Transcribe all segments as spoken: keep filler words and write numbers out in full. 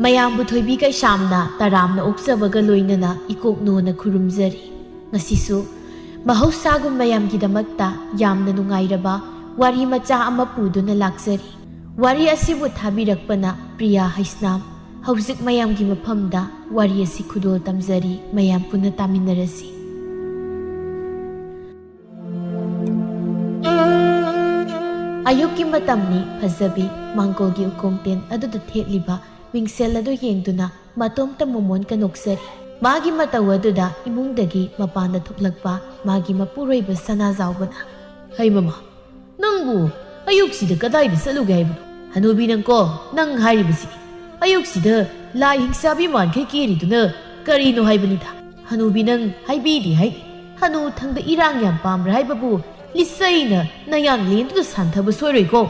ꯃꯌꯥꯝꯕꯨ ꯊꯣꯏꯕꯤ ꯀꯩꯁꯥꯝꯅ ꯇꯔꯥꯝꯅ ꯑꯣꯛꯆꯕꯒ ꯂꯣꯏꯅꯅ ꯏꯀꯣꯛꯅꯣꯅ ꯈꯨꯔꯨꯝꯖꯔꯤ꯫ ꯉꯁꯤꯁꯨ ꯃꯍꯧꯁꯥꯒꯨꯝ ꯃꯌꯥꯝꯒꯤꯗꯃꯛꯇ ꯌꯥꯝꯅ ꯅꯨꯡꯉꯥꯏꯔꯕ ꯋꯥꯔꯤ ꯃꯆꯥ ꯑꯃ ꯄꯨꯗꯨꯅ ꯂꯥꯛꯆꯔꯤ꯫ ꯋꯥꯔꯤ ꯑꯁꯤꯕꯨ ꯊꯥꯕꯤꯔꯛꯄꯅ ꯄ꯭ꯔꯤꯌꯥ ꯍꯩꯁꯅꯥꯝ꯫ ꯍꯧꯖꯤꯛ ꯃꯌꯥꯝꯒꯤ ꯃꯐꯝꯗ ꯋꯥꯔꯤ ꯑꯁꯤ ꯈꯨꯗꯣꯜ ꯇꯝꯖꯔꯤ, ꯃꯌꯥꯝ ꯄꯨꯟꯅ ꯇꯥꯃꯤꯟꯅꯔꯁꯤ꯫ ꯑꯌꯨꯛꯀꯤ ꯃꯇꯝꯅꯤ꯫ ꯐꯖꯕꯤ ꯃꯥꯡꯒꯣꯜꯒꯤ ꯎꯈꯣꯡ ꯇꯦꯟ ꯑꯗꯨꯗ ꯊꯦꯠꯂꯤꯕ ꯃꯤꯡꯁꯦꯜ ꯑꯗꯨ ꯌꯦꯡꯗꯨꯅ ꯃꯇꯣꯝꯇ ꯃꯣꯃꯣꯟ ꯀꯅꯣꯛꯆꯔꯤ꯫ ꯃꯥꯒꯤ ꯃꯇꯧ ꯑꯗꯨꯗ ꯏꯃꯨꯡꯗꯒꯤ ꯃꯄꯥꯟꯗ ꯊꯣꯛꯂꯛꯄ ꯃꯥꯒꯤ ꯃꯄꯨꯔꯣꯏꯕ ꯁꯅꯥꯖꯥꯎꯕꯅ, "ꯍꯩ ꯃꯃꯥ, ꯅꯪꯕꯨ ꯑꯌꯨꯛꯁꯤꯗ ꯀꯗꯥꯏꯗ ꯆꯠꯂꯨꯒꯦ ꯍꯥꯏꯕꯅꯣ? ꯍꯅꯨꯕꯤ ꯅꯪꯀꯣ, ꯅꯪ ꯍꯥꯏꯔꯤꯕꯁꯤ ꯑꯌꯨꯛꯁꯤꯗ ꯂꯥꯏ ꯍꯤꯡꯆꯥꯕꯤ ꯃꯥꯟꯈꯩ ꯀꯦꯔꯤꯗꯨꯅ ꯀꯔꯤꯅꯣ ꯍꯥꯏꯕꯅꯤꯗ? ꯍꯅꯨꯕꯤ ꯅꯪ ꯍꯥꯏꯕꯤꯗꯦ ꯍꯥꯏ꯫ ꯍꯅꯨ ꯊꯪꯗ ꯏꯔꯥꯡ ꯌꯥꯝ ꯄꯥꯝꯕ꯭ꯔꯥ ꯍꯥꯏꯕꯕꯨ ꯂꯤꯆꯩꯅ ꯅꯌꯥꯡꯂꯦꯟꯗꯨꯗ ꯁꯥꯟꯊꯕ ꯁꯣꯏꯔꯣꯏꯀꯣ꯫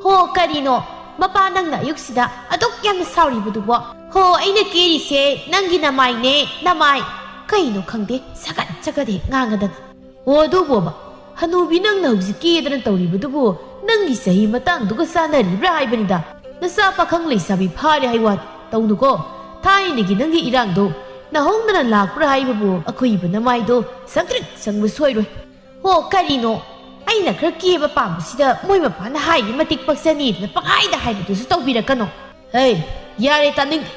ꯍꯣ, ꯀꯔꯤꯅꯣ ꯃꯄꯥ ꯅꯪꯅ ꯑꯌꯨꯛꯁꯤꯗ ꯑꯗꯨꯛ ꯌꯥꯝꯅ ꯁꯥꯎꯔꯤꯕꯗꯨꯕꯣ? ꯍꯣ, ꯑꯩꯅ ꯀꯦꯔꯤꯁꯦ ꯅꯪꯒꯤ ꯅꯃꯥꯏꯅꯦ, ꯅꯃꯥꯏ꯫ ꯀꯩꯅꯣ ꯈꯪꯗꯦ, ꯁꯒꯠ ꯁꯒꯠ ꯍꯦꯛ ꯉꯥꯡꯉꯗꯅ꯫ ꯑꯣ, ꯑꯗꯨꯕꯣꯕ, ꯍꯅꯨꯕꯤ ꯅꯪꯅ ꯍꯧꯖꯤꯛ ꯀꯦꯗꯅ ꯇꯧꯔꯤꯕꯗꯨꯕꯨ ꯅꯪꯒꯤ ꯆꯍꯤ ꯃꯇꯥꯡꯗꯨꯒ ꯆꯥꯟꯅꯔꯤꯕ꯭ꯔꯥ ꯍꯥꯏꯕꯅꯤꯗ꯫ ꯅꯆꯥ ꯄꯥꯈꯪ ꯂꯩꯁꯥꯕꯤ ꯐꯥꯔꯦ ꯍꯥꯏ ꯋꯥꯅꯤ꯫ ꯇꯧꯅꯨꯀꯣ, ꯊꯥꯏꯅꯒꯤ ꯅꯪꯒꯤ ꯏꯔꯥꯡꯗꯣ ꯅꯍꯧꯗꯅ ꯂꯥꯛꯄ꯭ꯔꯥ ꯍꯥꯏꯕꯕꯨ ꯑꯈꯨꯏꯕ ꯅꯃꯥꯏꯗꯣ ꯁꯪꯇ꯭ꯔꯤꯛ ꯁꯪꯕ ꯁꯣꯏꯔꯣꯏ꯫ ꯍꯣ, ꯀꯔꯤꯅꯣ? ꯑꯩꯅ ꯈꯔ ꯀꯦꯕ ꯄꯥꯝꯕꯁꯤꯗ ꯃꯣꯏ ꯃꯄꯥꯅ ꯍꯥꯏꯔꯤ ꯃꯇꯤꯛ ꯄꯛꯆꯅꯤꯗꯅ ꯄꯪꯍꯥꯏꯗ ꯍꯥꯏꯕꯗꯨꯁꯨ ꯇꯧꯕꯤꯔꯛꯀꯅꯣ꯫ ꯍꯩ, ꯌꯥꯔꯦ ꯇꯥꯅꯤꯡꯗꯦ꯫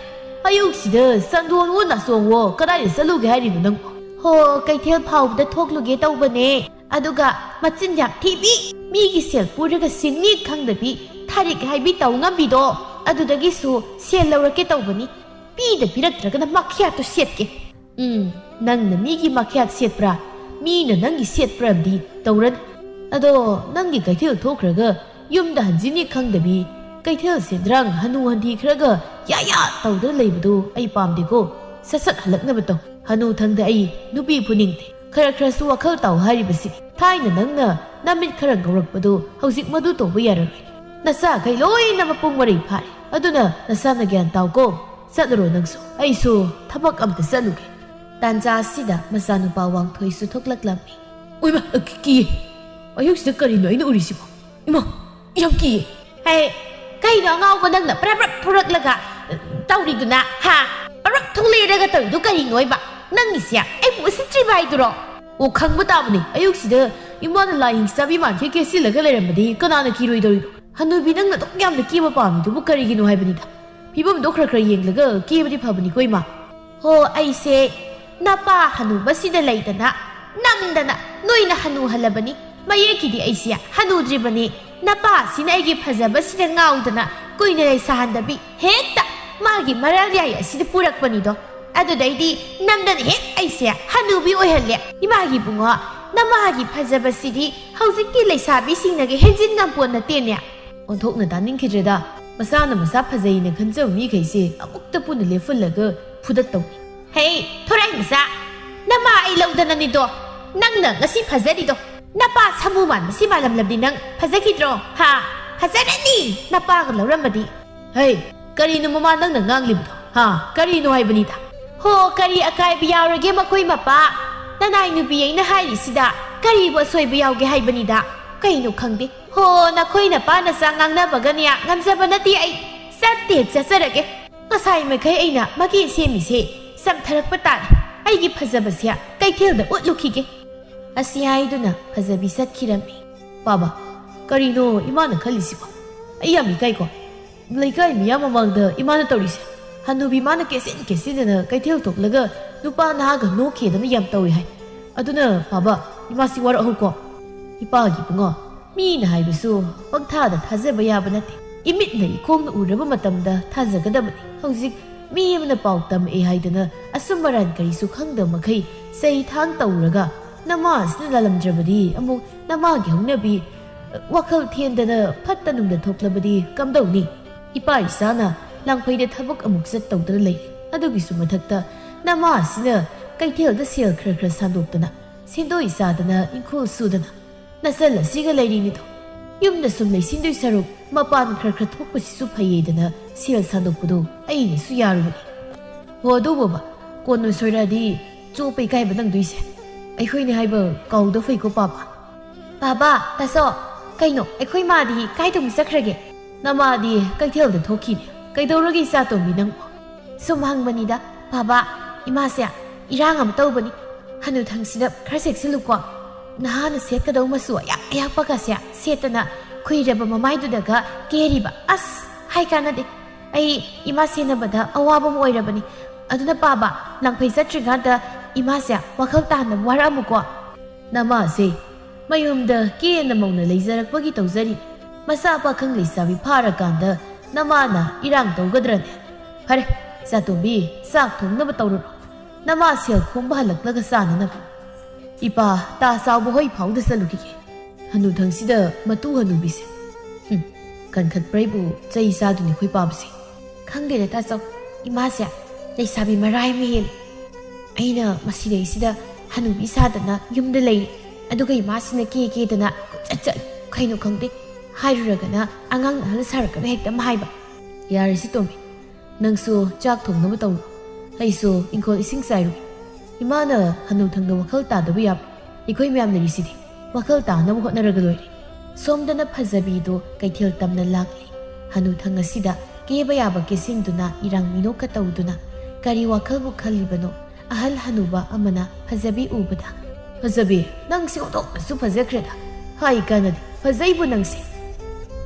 ꯑꯌꯨꯛꯁꯤꯗ ꯆꯟꯗꯣꯟꯋꯣ ꯅꯥꯆꯣꯡꯋꯣ ꯀꯗꯥꯏꯗ ꯆꯠꯂꯨꯒꯦ ꯍꯥꯏꯔꯤꯅꯣ ꯅꯪꯕꯣ? ꯍꯣ, ꯀꯩꯊꯦꯜ ꯐꯥꯎꯕꯗ ꯊꯣꯛꯂꯨꯒꯦ ꯇꯧꯕꯅꯦ꯫ ꯑꯗꯨꯒ ꯃꯆꯤꯟ ꯌꯥꯝ ꯊꯤꯕꯤ, ꯃꯤꯒꯤ ꯁꯦꯜ ꯄꯨꯔꯒ ꯁꯤꯡꯅꯤ ꯈꯪꯗꯕꯤ, ꯊꯥꯔꯤꯛ ꯍꯥꯏꯕꯤ ꯇꯧ ꯉꯝꯕꯤꯗꯣ, ꯑꯗꯨꯗꯒꯤꯁꯨ ꯁꯦꯜ ꯂꯧꯔꯛꯀꯦ ꯇꯧꯕꯅꯤ꯫ ꯄꯤꯗ ꯄꯤꯔꯛꯇ꯭ꯔꯒꯅ ꯃꯈ꯭ꯌꯥꯠꯇꯨ ꯁꯦꯠꯀꯦ꯫ ꯎꯝ, ꯅꯪꯅ ꯃꯤꯒꯤ ꯃꯈ꯭ꯌꯥꯠ ꯁꯦꯠꯄ꯭ꯔꯥ? ꯃꯤꯅ ꯅꯪꯒꯤ ꯁꯦꯠꯄ꯭ꯔꯥ ꯑꯃꯗꯤ ꯇꯧꯔꯅꯤ꯫ ꯑꯗꯣ ꯅꯪꯒꯤ ꯀꯩꯊꯦꯜ ꯊꯣꯛꯈ꯭ꯔꯒ ꯌꯨꯝꯗ ꯍꯟꯖꯤꯟꯅꯤ ꯈꯪꯗꯕꯤ, ꯀꯩꯊꯦꯜ ꯁꯦꯟꯗ꯭ꯔꯥꯡ ꯍꯅꯨ ꯍꯟꯊꯤ ꯈꯔꯒ ꯌꯥ ꯌꯥ ꯇꯧꯗꯨꯅ ꯂꯩꯕꯗꯨ ꯑꯩ ꯄꯥꯝꯗꯦꯀꯣ꯫ ꯁꯠ ꯁꯠ ꯍꯜꯂꯛꯅꯕ ꯇꯧ꯫ ꯍꯅꯨ ꯊꯪꯗ ꯑꯩ ꯅꯨꯄꯤ ꯐꯨꯅꯤꯡꯗꯦ꯫ ꯈꯔ ꯈꯔꯁꯨ ꯋꯥꯈꯜ ꯇꯥꯎ ꯍꯥꯏꯔꯤꯕꯁꯤ꯫ ꯊꯥꯏꯅ ꯅꯪꯅ ꯅꯃꯤꯠ ꯈꯔ ꯉꯧꯔꯛꯄꯗꯨ ꯍꯧꯖꯤꯛ ꯃꯗꯨ ꯇꯧꯕ ꯌꯥꯔꯔꯣꯏ꯫ ꯅꯆꯥꯈꯩ ꯂꯣꯏꯅ ꯃꯄꯨꯡ ꯃꯔꯩ ꯐꯥꯔꯦ꯫ ꯑꯗꯨꯅ ꯅꯁꯥꯅ ꯒ꯭ꯌꯥꯟ ꯇꯥꯎꯀꯣ꯫ ꯆꯠꯂꯔꯣ ꯅꯪꯁꯨ꯫ ꯑꯩꯁꯨ ꯊꯕꯛ ꯑꯝꯇ ꯆꯠꯂꯨꯒꯦ꯫ ꯇꯥꯟꯖꯥ ꯑꯁꯤꯗ ꯃꯆꯥꯅꯨꯄꯥ ꯋꯥꯡꯊꯣꯏꯁꯨ ꯊꯣꯛꯂꯛꯂꯝꯃꯤ꯫ ꯎꯏꯃ, ꯀꯤ-, ꯀꯤꯌꯦ꯫ ꯑꯌꯨꯛꯁꯤꯗ ꯀꯔꯤꯅꯣ ꯑꯩꯅ ꯎꯔꯤꯁꯤꯕꯣ? ꯏꯃꯥ, ꯌꯥꯝ ꯀꯤꯌꯦ꯫ ꯍꯦ, ꯀꯩꯅꯣ ꯑꯉꯥꯎꯕ ꯅꯪꯅ ꯄ꯭ꯔꯞ ꯄ꯭ꯔꯞ ꯊꯣꯔꯛꯂꯒ, ꯑ, ꯇꯧꯔꯤꯗꯨꯅ, ꯍꯥ? ꯄ꯭ꯔꯞ ꯊꯣꯛꯂꯛꯑꯦꯔꯒ ꯇꯧꯔꯤꯗꯨ ꯀꯔꯤꯅꯣ ꯍꯥꯏꯕ? ꯅꯪꯒꯤꯁꯦ ꯑꯩꯕꯨ ꯎꯁꯤꯠꯇ꯭ꯔꯤꯕ ꯍꯥꯏꯗꯨꯔꯣ? ꯑꯣ, ꯈꯪꯕ ꯇꯥꯕꯅꯤ꯫ ꯑꯌꯨꯛꯁꯤꯗ ꯏꯃꯥꯅ ꯂꯥꯏ ꯍꯤꯡꯆꯥꯕꯤ ꯃꯥꯟꯈꯩ ꯀꯦꯁꯤꯜꯂꯒ ꯂꯩꯔꯝꯕꯗꯤ ꯀꯅꯥꯅ ꯀꯤꯔꯣꯏꯗꯧꯔꯤꯅꯣ? ꯍꯅꯨꯕꯤ ꯅꯪꯅ ꯑꯗꯨꯛ ꯌꯥꯝꯅ ꯀꯦꯕ ꯄꯥꯝꯃꯤꯗꯨꯕꯨ ꯀꯔꯤꯒꯤꯅꯣ ꯍꯥꯏꯕꯅꯤꯗ꯫ ꯐꯤꯕꯝꯗꯣ ꯈꯔ ꯈꯔ ꯌꯦꯡꯂꯒ ꯀꯦꯕꯗꯤ ꯐꯕꯅꯤꯀꯣ, ꯏꯃꯥ꯫ ꯍꯣ, ꯑꯩꯁꯦ ꯅꯄꯥ ꯍꯅꯨꯕꯁꯤꯗ ꯂꯩꯗꯅ, ꯅꯝꯗꯅ ꯅꯣꯏꯅ ꯍꯅꯨꯍꯜꯂꯕꯅꯤ꯫ ꯃꯌꯦꯛꯀꯤꯗꯤ ꯑꯩꯁꯦ ꯍꯅꯨꯗ꯭ꯔꯤꯕꯅꯤ꯫ ꯅꯄꯥꯁꯤꯅ ꯑꯩꯒꯤ ꯐꯖꯕꯁꯤꯗ ꯉꯥꯎꯗꯅ ꯀꯨꯏꯅ ꯂꯩꯁꯥꯍꯟꯗꯕꯤ ꯍꯦꯛꯇ ꯃꯥꯒꯤ ꯃꯔꯥꯜ ꯌꯥꯏ ꯑꯁꯤꯗ ꯄꯨꯔꯛꯄꯅꯤꯗꯣ꯫ ꯑꯗꯨꯗꯩꯗꯤ ꯅꯝꯗꯅ ꯍꯦꯛ ꯑꯩꯁꯦ ꯍꯅꯨꯕꯤ ꯑꯣꯏꯍꯜꯂꯦ꯫ ꯏꯃꯥꯒꯤ ꯏꯕꯨꯡꯉꯣ, ꯅꯃꯥꯒꯤ ꯐꯖꯕꯁꯤꯗꯤ ꯍꯧꯖꯤꯛꯀꯤ ꯂꯩꯁꯥꯕꯤꯁꯤꯡꯅꯒ ꯍꯦꯟꯖꯤꯟ ꯉꯝꯄꯣꯟ ꯅꯠꯇꯦꯅꯦ꯫ ꯑꯣꯟꯊꯣꯛꯅ ꯇꯥꯅꯤꯡꯈꯤꯗ꯭ꯔꯦꯗ꯫ ꯃꯁꯥꯅ ꯃꯁꯥ ꯐꯖꯩꯅ ꯈꯟꯖꯕ ꯃꯤꯈꯩꯁꯦ ꯑꯃꯨꯛꯇ ꯄꯨꯟꯅ ꯂꯦꯞꯍꯜꯂꯒ ꯐꯨꯗꯠꯇꯧꯅꯤ꯫ ꯍꯦ, ꯊꯣꯔꯥꯏ ꯃꯆꯥ, ꯅꯃꯥ ꯑꯩ ꯂꯧꯗꯅꯅꯤꯗꯣ ꯅꯪꯅ ꯉꯁꯤ ꯐꯖꯔꯤꯗꯣ꯫ ꯅꯄꯥ ꯁꯥꯃꯨ ꯃꯥꯟꯕꯁꯤ ꯃꯥꯜꯂꯝꯂꯕꯗꯤ ꯅꯪ ꯐꯖꯈꯤꯗ꯭ꯔꯣ? ꯍꯥ? ꯐꯖꯔꯅꯤ ꯅꯄꯥꯒ ꯂꯧꯔꯝꯃꯗꯤ꯫ ꯍꯩ, ꯀꯔꯤꯅꯣ ꯃꯃꯥ ꯅꯪꯅ ꯉꯥꯡꯂꯤꯕꯗꯣ? ꯍꯥ? ꯀꯔꯤꯅꯣ ꯍꯥꯏꯕꯅꯤꯗ? ꯍꯣ, ꯀꯔꯤ ꯑꯀꯥꯏꯕ ꯌꯥꯎꯔꯒꯦ ꯃꯈꯣꯏ ꯃꯄꯥ? ꯅꯅꯥꯏ ꯅꯨꯄꯤ ꯑꯩꯅ ꯍꯥꯏꯔꯤꯁꯤꯗ ꯀꯔꯤꯕꯨ ꯑꯁꯣꯏꯕ ꯌꯥꯎꯒꯦ ꯍꯥꯏꯕꯅꯤꯗ? ꯀꯩꯅꯣ ꯈꯪꯗꯦ꯫ ꯍꯣ, ꯅꯈꯣꯏ ꯅꯄꯥ ꯅꯆꯥ ꯉꯥꯡꯅꯕꯒꯅꯦ ꯉꯝꯖꯕ ꯅꯠꯇꯦ ꯑꯩ꯫ ꯆꯠꯇꯦ ꯆꯠꯆꯔꯒꯦ꯫ ꯉꯁꯥꯏ ꯃꯈꯩ ꯑꯩꯅ ꯃꯒꯦ ꯁꯦꯝꯃꯤꯁꯦ ꯆꯝꯊꯔꯛꯄ ꯇꯥꯔꯦ꯫ ꯑꯩꯒꯤ ꯐꯖꯕꯁꯦ ꯀꯩꯊꯦꯜꯗ ꯎꯠꯂꯨꯈꯤꯒꯦ꯫ ꯑꯁꯤ ꯍꯥꯏꯗꯨꯅ ꯐꯖꯕꯤ ꯆꯠꯈꯤꯔꯝꯃꯤ꯫ ꯄꯥꯕ, ꯀꯔꯤꯅꯣ ꯏꯃꯥꯅ ꯈꯜꯂꯤꯁꯤꯕꯣ? ꯑꯩ ꯌꯥꯝ ꯏꯀꯥꯏꯀꯣ꯫ ꯂꯩꯀꯥꯏ ꯃꯤꯌꯥꯝ ꯃꯃꯥꯡꯗ ꯏꯃꯥꯅ ꯇꯧꯔꯤꯁꯦ꯫ ꯍꯅꯨꯕꯤ ꯃꯥꯅ ꯀꯦꯁꯤꯟ ꯀꯦꯁꯤꯟꯗꯅ ꯀꯩꯊꯦꯜ ꯊꯣꯛꯂꯒ ꯅꯨꯄꯥ ꯅꯍꯥꯒ ꯅꯣꯛꯈꯤꯗꯅ ꯌꯥꯝ ꯇꯧꯏ ꯍꯥꯏ꯫ ꯑꯗꯨꯅ ꯄꯥꯕ, ꯏꯃꯥꯁꯤ ꯋꯥꯔꯛꯍꯧꯀꯣ꯫ ꯏꯄꯥꯒꯤ ꯏꯕꯨꯡꯉꯣ, ꯃꯤꯅ ꯍꯥꯏꯕꯁꯨ ꯄꯪꯊꯥꯗ ꯊꯥꯖꯕ ꯌꯥꯕ ꯅꯠꯇꯦ꯫ ꯏꯃꯤꯠꯅ ꯏꯈꯣꯡꯅ ꯎꯔꯕ ꯃꯇꯝꯗ ꯊꯥꯖꯒꯗꯕꯅꯤ꯫ ꯍꯧꯖꯤꯛ ꯃꯤ ꯑꯃꯅ ꯄꯥꯎ ꯇꯝꯃꯛꯑꯦ ꯍꯥꯏꯗꯅ ꯑꯆꯨꯝ ꯑꯔꯥꯟ ꯀꯔꯤꯁꯨ ꯈꯪꯗꯕ ꯃꯈꯩ ꯆꯩ ꯊꯥꯡ ꯇꯧꯔꯒ ꯅꯃꯥ ꯑꯁꯤꯅ ꯂꯥꯜꯂꯝꯗ꯭ꯔꯕꯗꯤ ꯑꯃꯨꯛ ꯅꯃꯥꯒꯤ ꯍꯧꯅꯕꯤ, ꯋꯥꯈꯜ ꯊꯦꯟꯗꯅ ꯐꯠꯇ ꯅꯨꯡꯗ ꯊꯣꯛꯂꯕꯗꯤ ꯀꯝꯗꯧꯅꯤ? ꯏꯄꯥ ꯏꯆꯥꯅ ꯂꯥꯡꯐꯩꯗ ꯊꯕꯛ ꯑꯃꯨꯛ ꯆꯠꯇꯧꯗꯅ ꯂꯩꯔꯤ꯫ ꯑꯗꯨꯒꯤꯁꯨ ꯃꯊꯛꯇ ꯅꯃꯥ ꯑꯁꯤꯅ ꯀꯩꯊꯦꯜꯗ ꯁꯦꯜ ꯈꯔ ꯈꯔ ꯁꯥꯟꯗꯣꯛꯇꯅ, ꯁꯦꯟꯗꯣꯏ ꯆꯥꯗꯅ, ꯏꯪꯈꯣꯜ ꯁꯨꯗꯅ, ꯅꯆꯜ ꯑꯁꯤꯒ ꯂꯩꯔꯤꯅꯤꯗꯣ꯫ ꯌꯨꯝꯗ ꯁꯨꯝ ꯂꯩꯁꯤꯟꯗꯣꯏ ꯁꯔꯨꯛ ꯃꯄꯥꯟ ꯈꯔ ꯈꯔ ꯊꯣꯛꯄꯁꯤꯁꯨ ꯐꯩꯌꯦꯗꯅ ꯁꯦꯜ ꯁꯥꯟꯗꯣꯛꯄꯗꯣ ꯑꯩꯅꯁꯨ ꯌꯥꯔꯨꯕꯅꯤ꯫ ꯍꯣ, ꯑꯗꯨꯕꯣꯕ, ꯀꯣꯟꯅ ꯁꯣꯏꯔꯛꯑꯗꯤ ꯆꯣꯞꯄ ꯏꯀꯥꯏꯕ ꯅꯪꯗꯣꯏꯁꯦ꯫ ꯑꯩꯈꯣꯏꯅꯦ ꯍꯥꯏꯕ ꯀꯥꯎꯗ ꯐꯩꯀꯣ, ꯄꯥꯕ꯫ ꯄꯥꯕ, ꯇꯥꯆꯧ, ꯀꯩꯅꯣ, ꯑꯩꯈꯣꯏ ꯃꯥꯗꯤ ꯀꯥꯏꯗ ꯑꯃꯨꯛ ꯆꯠꯈ꯭ꯔꯒꯦ? ꯅꯃꯥꯗꯤ ꯀꯩꯊꯦꯜꯗ ꯊꯣꯛꯈꯤꯅꯦ꯫ ꯀꯩꯗꯧꯔꯒꯦ, ꯏꯆꯥꯇꯣꯝꯕꯤ, ꯅꯪꯕꯣ? ꯁꯨꯝ ꯍꯪꯕꯅꯤꯗ, ꯄꯥꯕ, ꯏꯃꯥꯁꯦ ꯏꯔꯥꯡ ꯑꯃ ꯇꯧꯕꯅꯤ꯫ ꯍꯅꯨꯊꯪꯁꯤꯗ ꯈꯔ ꯆꯦꯛꯁꯤꯜꯂꯨꯀꯣ꯫ ꯅꯍꯥꯅ ꯁꯦꯠꯀꯗꯧ ꯃꯆꯨ ꯑꯌꯥꯛ ꯑꯌꯥꯛꯄꯒꯁꯦ ꯁꯦꯠꯇꯅ ꯈꯨꯏꯔꯕ ꯃꯃꯥꯏꯗꯨꯗꯒ ꯀꯦꯔꯤꯕ꯫ ꯑꯁ, ꯍꯥꯏ ꯀꯥꯟꯅꯗꯦ꯫ ꯑꯩ ꯏꯃꯥ ꯁꯦꯟꯅꯕꯗ ꯑꯋꯥꯕ ꯑꯃ ꯑꯣꯏꯔꯕꯅꯤ꯫ ꯑꯗꯨꯅ ꯄꯥꯕ, ꯂꯥꯡꯐꯩ ꯆꯠꯇ꯭ꯔꯤꯀꯥꯟꯗ ꯏꯃꯥꯁꯦ ꯋꯥꯈꯜ ꯇꯥꯍꯟꯅꯕ ꯋꯥꯔꯛꯑꯝꯃꯨꯀꯣ꯫ ꯅꯃꯥꯁꯦ ꯃꯌꯨꯝꯗ ꯀꯦꯅ ꯃꯧꯅ ꯂꯩꯖꯔꯛꯄꯒꯤ ꯇꯧꯖꯔꯤ꯫ ꯃꯆꯥ ꯄꯥꯈꯪ ꯂꯩꯁꯥꯕꯤ ꯐꯥꯔꯀꯥꯟꯗ ꯅꯃꯥꯅ ꯏꯔꯥꯡ ꯇꯧꯒꯗ꯭ꯔꯅꯦ? ꯐꯔꯦ, ꯆꯥꯇꯣꯝꯕꯤ, ꯆꯥꯛ ꯊꯣꯡꯅꯕ ꯇꯧꯔꯨꯔꯣ꯫ ꯅꯃꯥ ꯁꯦꯜ ꯈꯣꯝꯕ ꯍꯜꯂꯛꯂꯒ ꯆꯥꯅꯅꯕ꯫ ꯏꯄꯥ, ꯇꯥ ꯆꯥꯎꯕ ꯍꯣꯏ ꯐꯥꯎꯗ ꯆꯠꯂꯨꯈꯤꯒꯦ꯫ ꯍꯅꯨꯊꯪꯁꯤꯗ ꯃꯇꯨ ꯍꯅꯨꯕꯤꯁꯦ꯫ ꯍꯨꯝ, ꯀꯟꯈꯠꯄ꯭ꯔꯩꯕꯨ ꯆꯩ ꯆꯥꯗꯨꯅꯤ ꯑꯩꯈꯣꯏ ꯄꯥꯕꯁꯦ꯫ ꯈꯪꯗꯦꯗ ꯇꯥꯆꯧ, ꯏꯃꯥꯁꯦ ꯂꯩꯁꯥꯕꯤ ꯃꯔꯥꯏ ꯑꯃ ꯍꯦꯜꯂꯤ꯫ ꯑꯩꯅ ꯃꯁꯤꯗꯩꯁꯤꯗ ꯍꯅꯨꯕꯤ ꯁꯥꯗꯅ ꯌꯨꯝꯗ ꯂꯩꯔꯤ, ꯑꯗꯨꯒ ꯏꯃꯥꯁꯤꯅ ꯀꯦ ꯀꯦꯗꯅ ꯀꯣꯏꯆꯠ ꯆꯠꯂꯤ꯫ ꯀꯩꯅꯣ ꯈꯪꯗꯦ, ꯍꯥꯏꯔꯨꯔꯒꯅ ꯑꯉꯥꯡꯅ ꯑꯍꯜ ꯁꯥꯔꯛꯀꯅꯤ ꯍꯦꯛꯇ ꯑꯃ ꯍꯥꯏꯕ꯫ ꯌꯥꯔꯦꯁꯤ ꯇꯣꯝꯕꯤ, ꯅꯪꯁꯨ ꯆꯥꯛ ꯊꯣꯡꯅꯕ ꯇꯧꯔꯣ, ꯑꯩꯁꯨ ꯏꯪꯈꯣꯜ ꯏꯁꯤꯡ ꯆꯥꯏꯔꯨꯒꯦ꯫ ꯏꯃꯥꯅ ꯍꯅꯨꯊꯪꯗ ꯋꯥꯈꯜ ꯇꯥꯗꯕ ꯌꯥꯕ꯭ꯔꯥ? ꯑꯩꯈꯣꯏ ꯃꯌꯥꯝ ꯂꯩꯔꯤꯁꯤꯗꯤ꯫ ꯋꯥꯈꯜ ꯇꯥꯅꯕ ꯍꯣꯠꯅꯔꯒ ꯂꯣꯏꯔꯦ꯫ ꯁꯣꯝꯗꯅ ꯐꯖꯕꯤꯗꯣ ꯀꯩꯊꯦꯜ ꯇꯝꯅ ꯂꯥꯛꯂꯤ꯫ ꯍꯅꯨꯊꯪ ꯑꯁꯤꯗ ꯀꯦꯕ ꯌꯥꯕ ꯀꯦꯁꯤꯟꯗꯨꯅ ꯏꯔꯥꯡ ꯃꯤꯅꯣꯛꯀ ꯇꯧꯗꯨꯅ ꯀꯔꯤ ꯋꯥꯈꯜꯕꯨ ꯈꯜꯂꯤꯕꯅꯣ? ꯑꯍꯜ ꯍꯅꯨꯕ ꯑꯃꯅ ꯐꯖꯕꯤ ꯎꯕꯗ, "ꯐꯖꯕꯤ, ꯅꯪꯁꯦ ꯑꯣꯟꯊꯣꯛꯅꯁꯨ ꯐꯖꯈ꯭ꯔꯦꯗ꯫ ꯍꯥꯏ ꯀꯥꯟꯅꯗꯦ, ꯐꯖꯩꯕꯨ ꯅꯪꯁꯦ꯫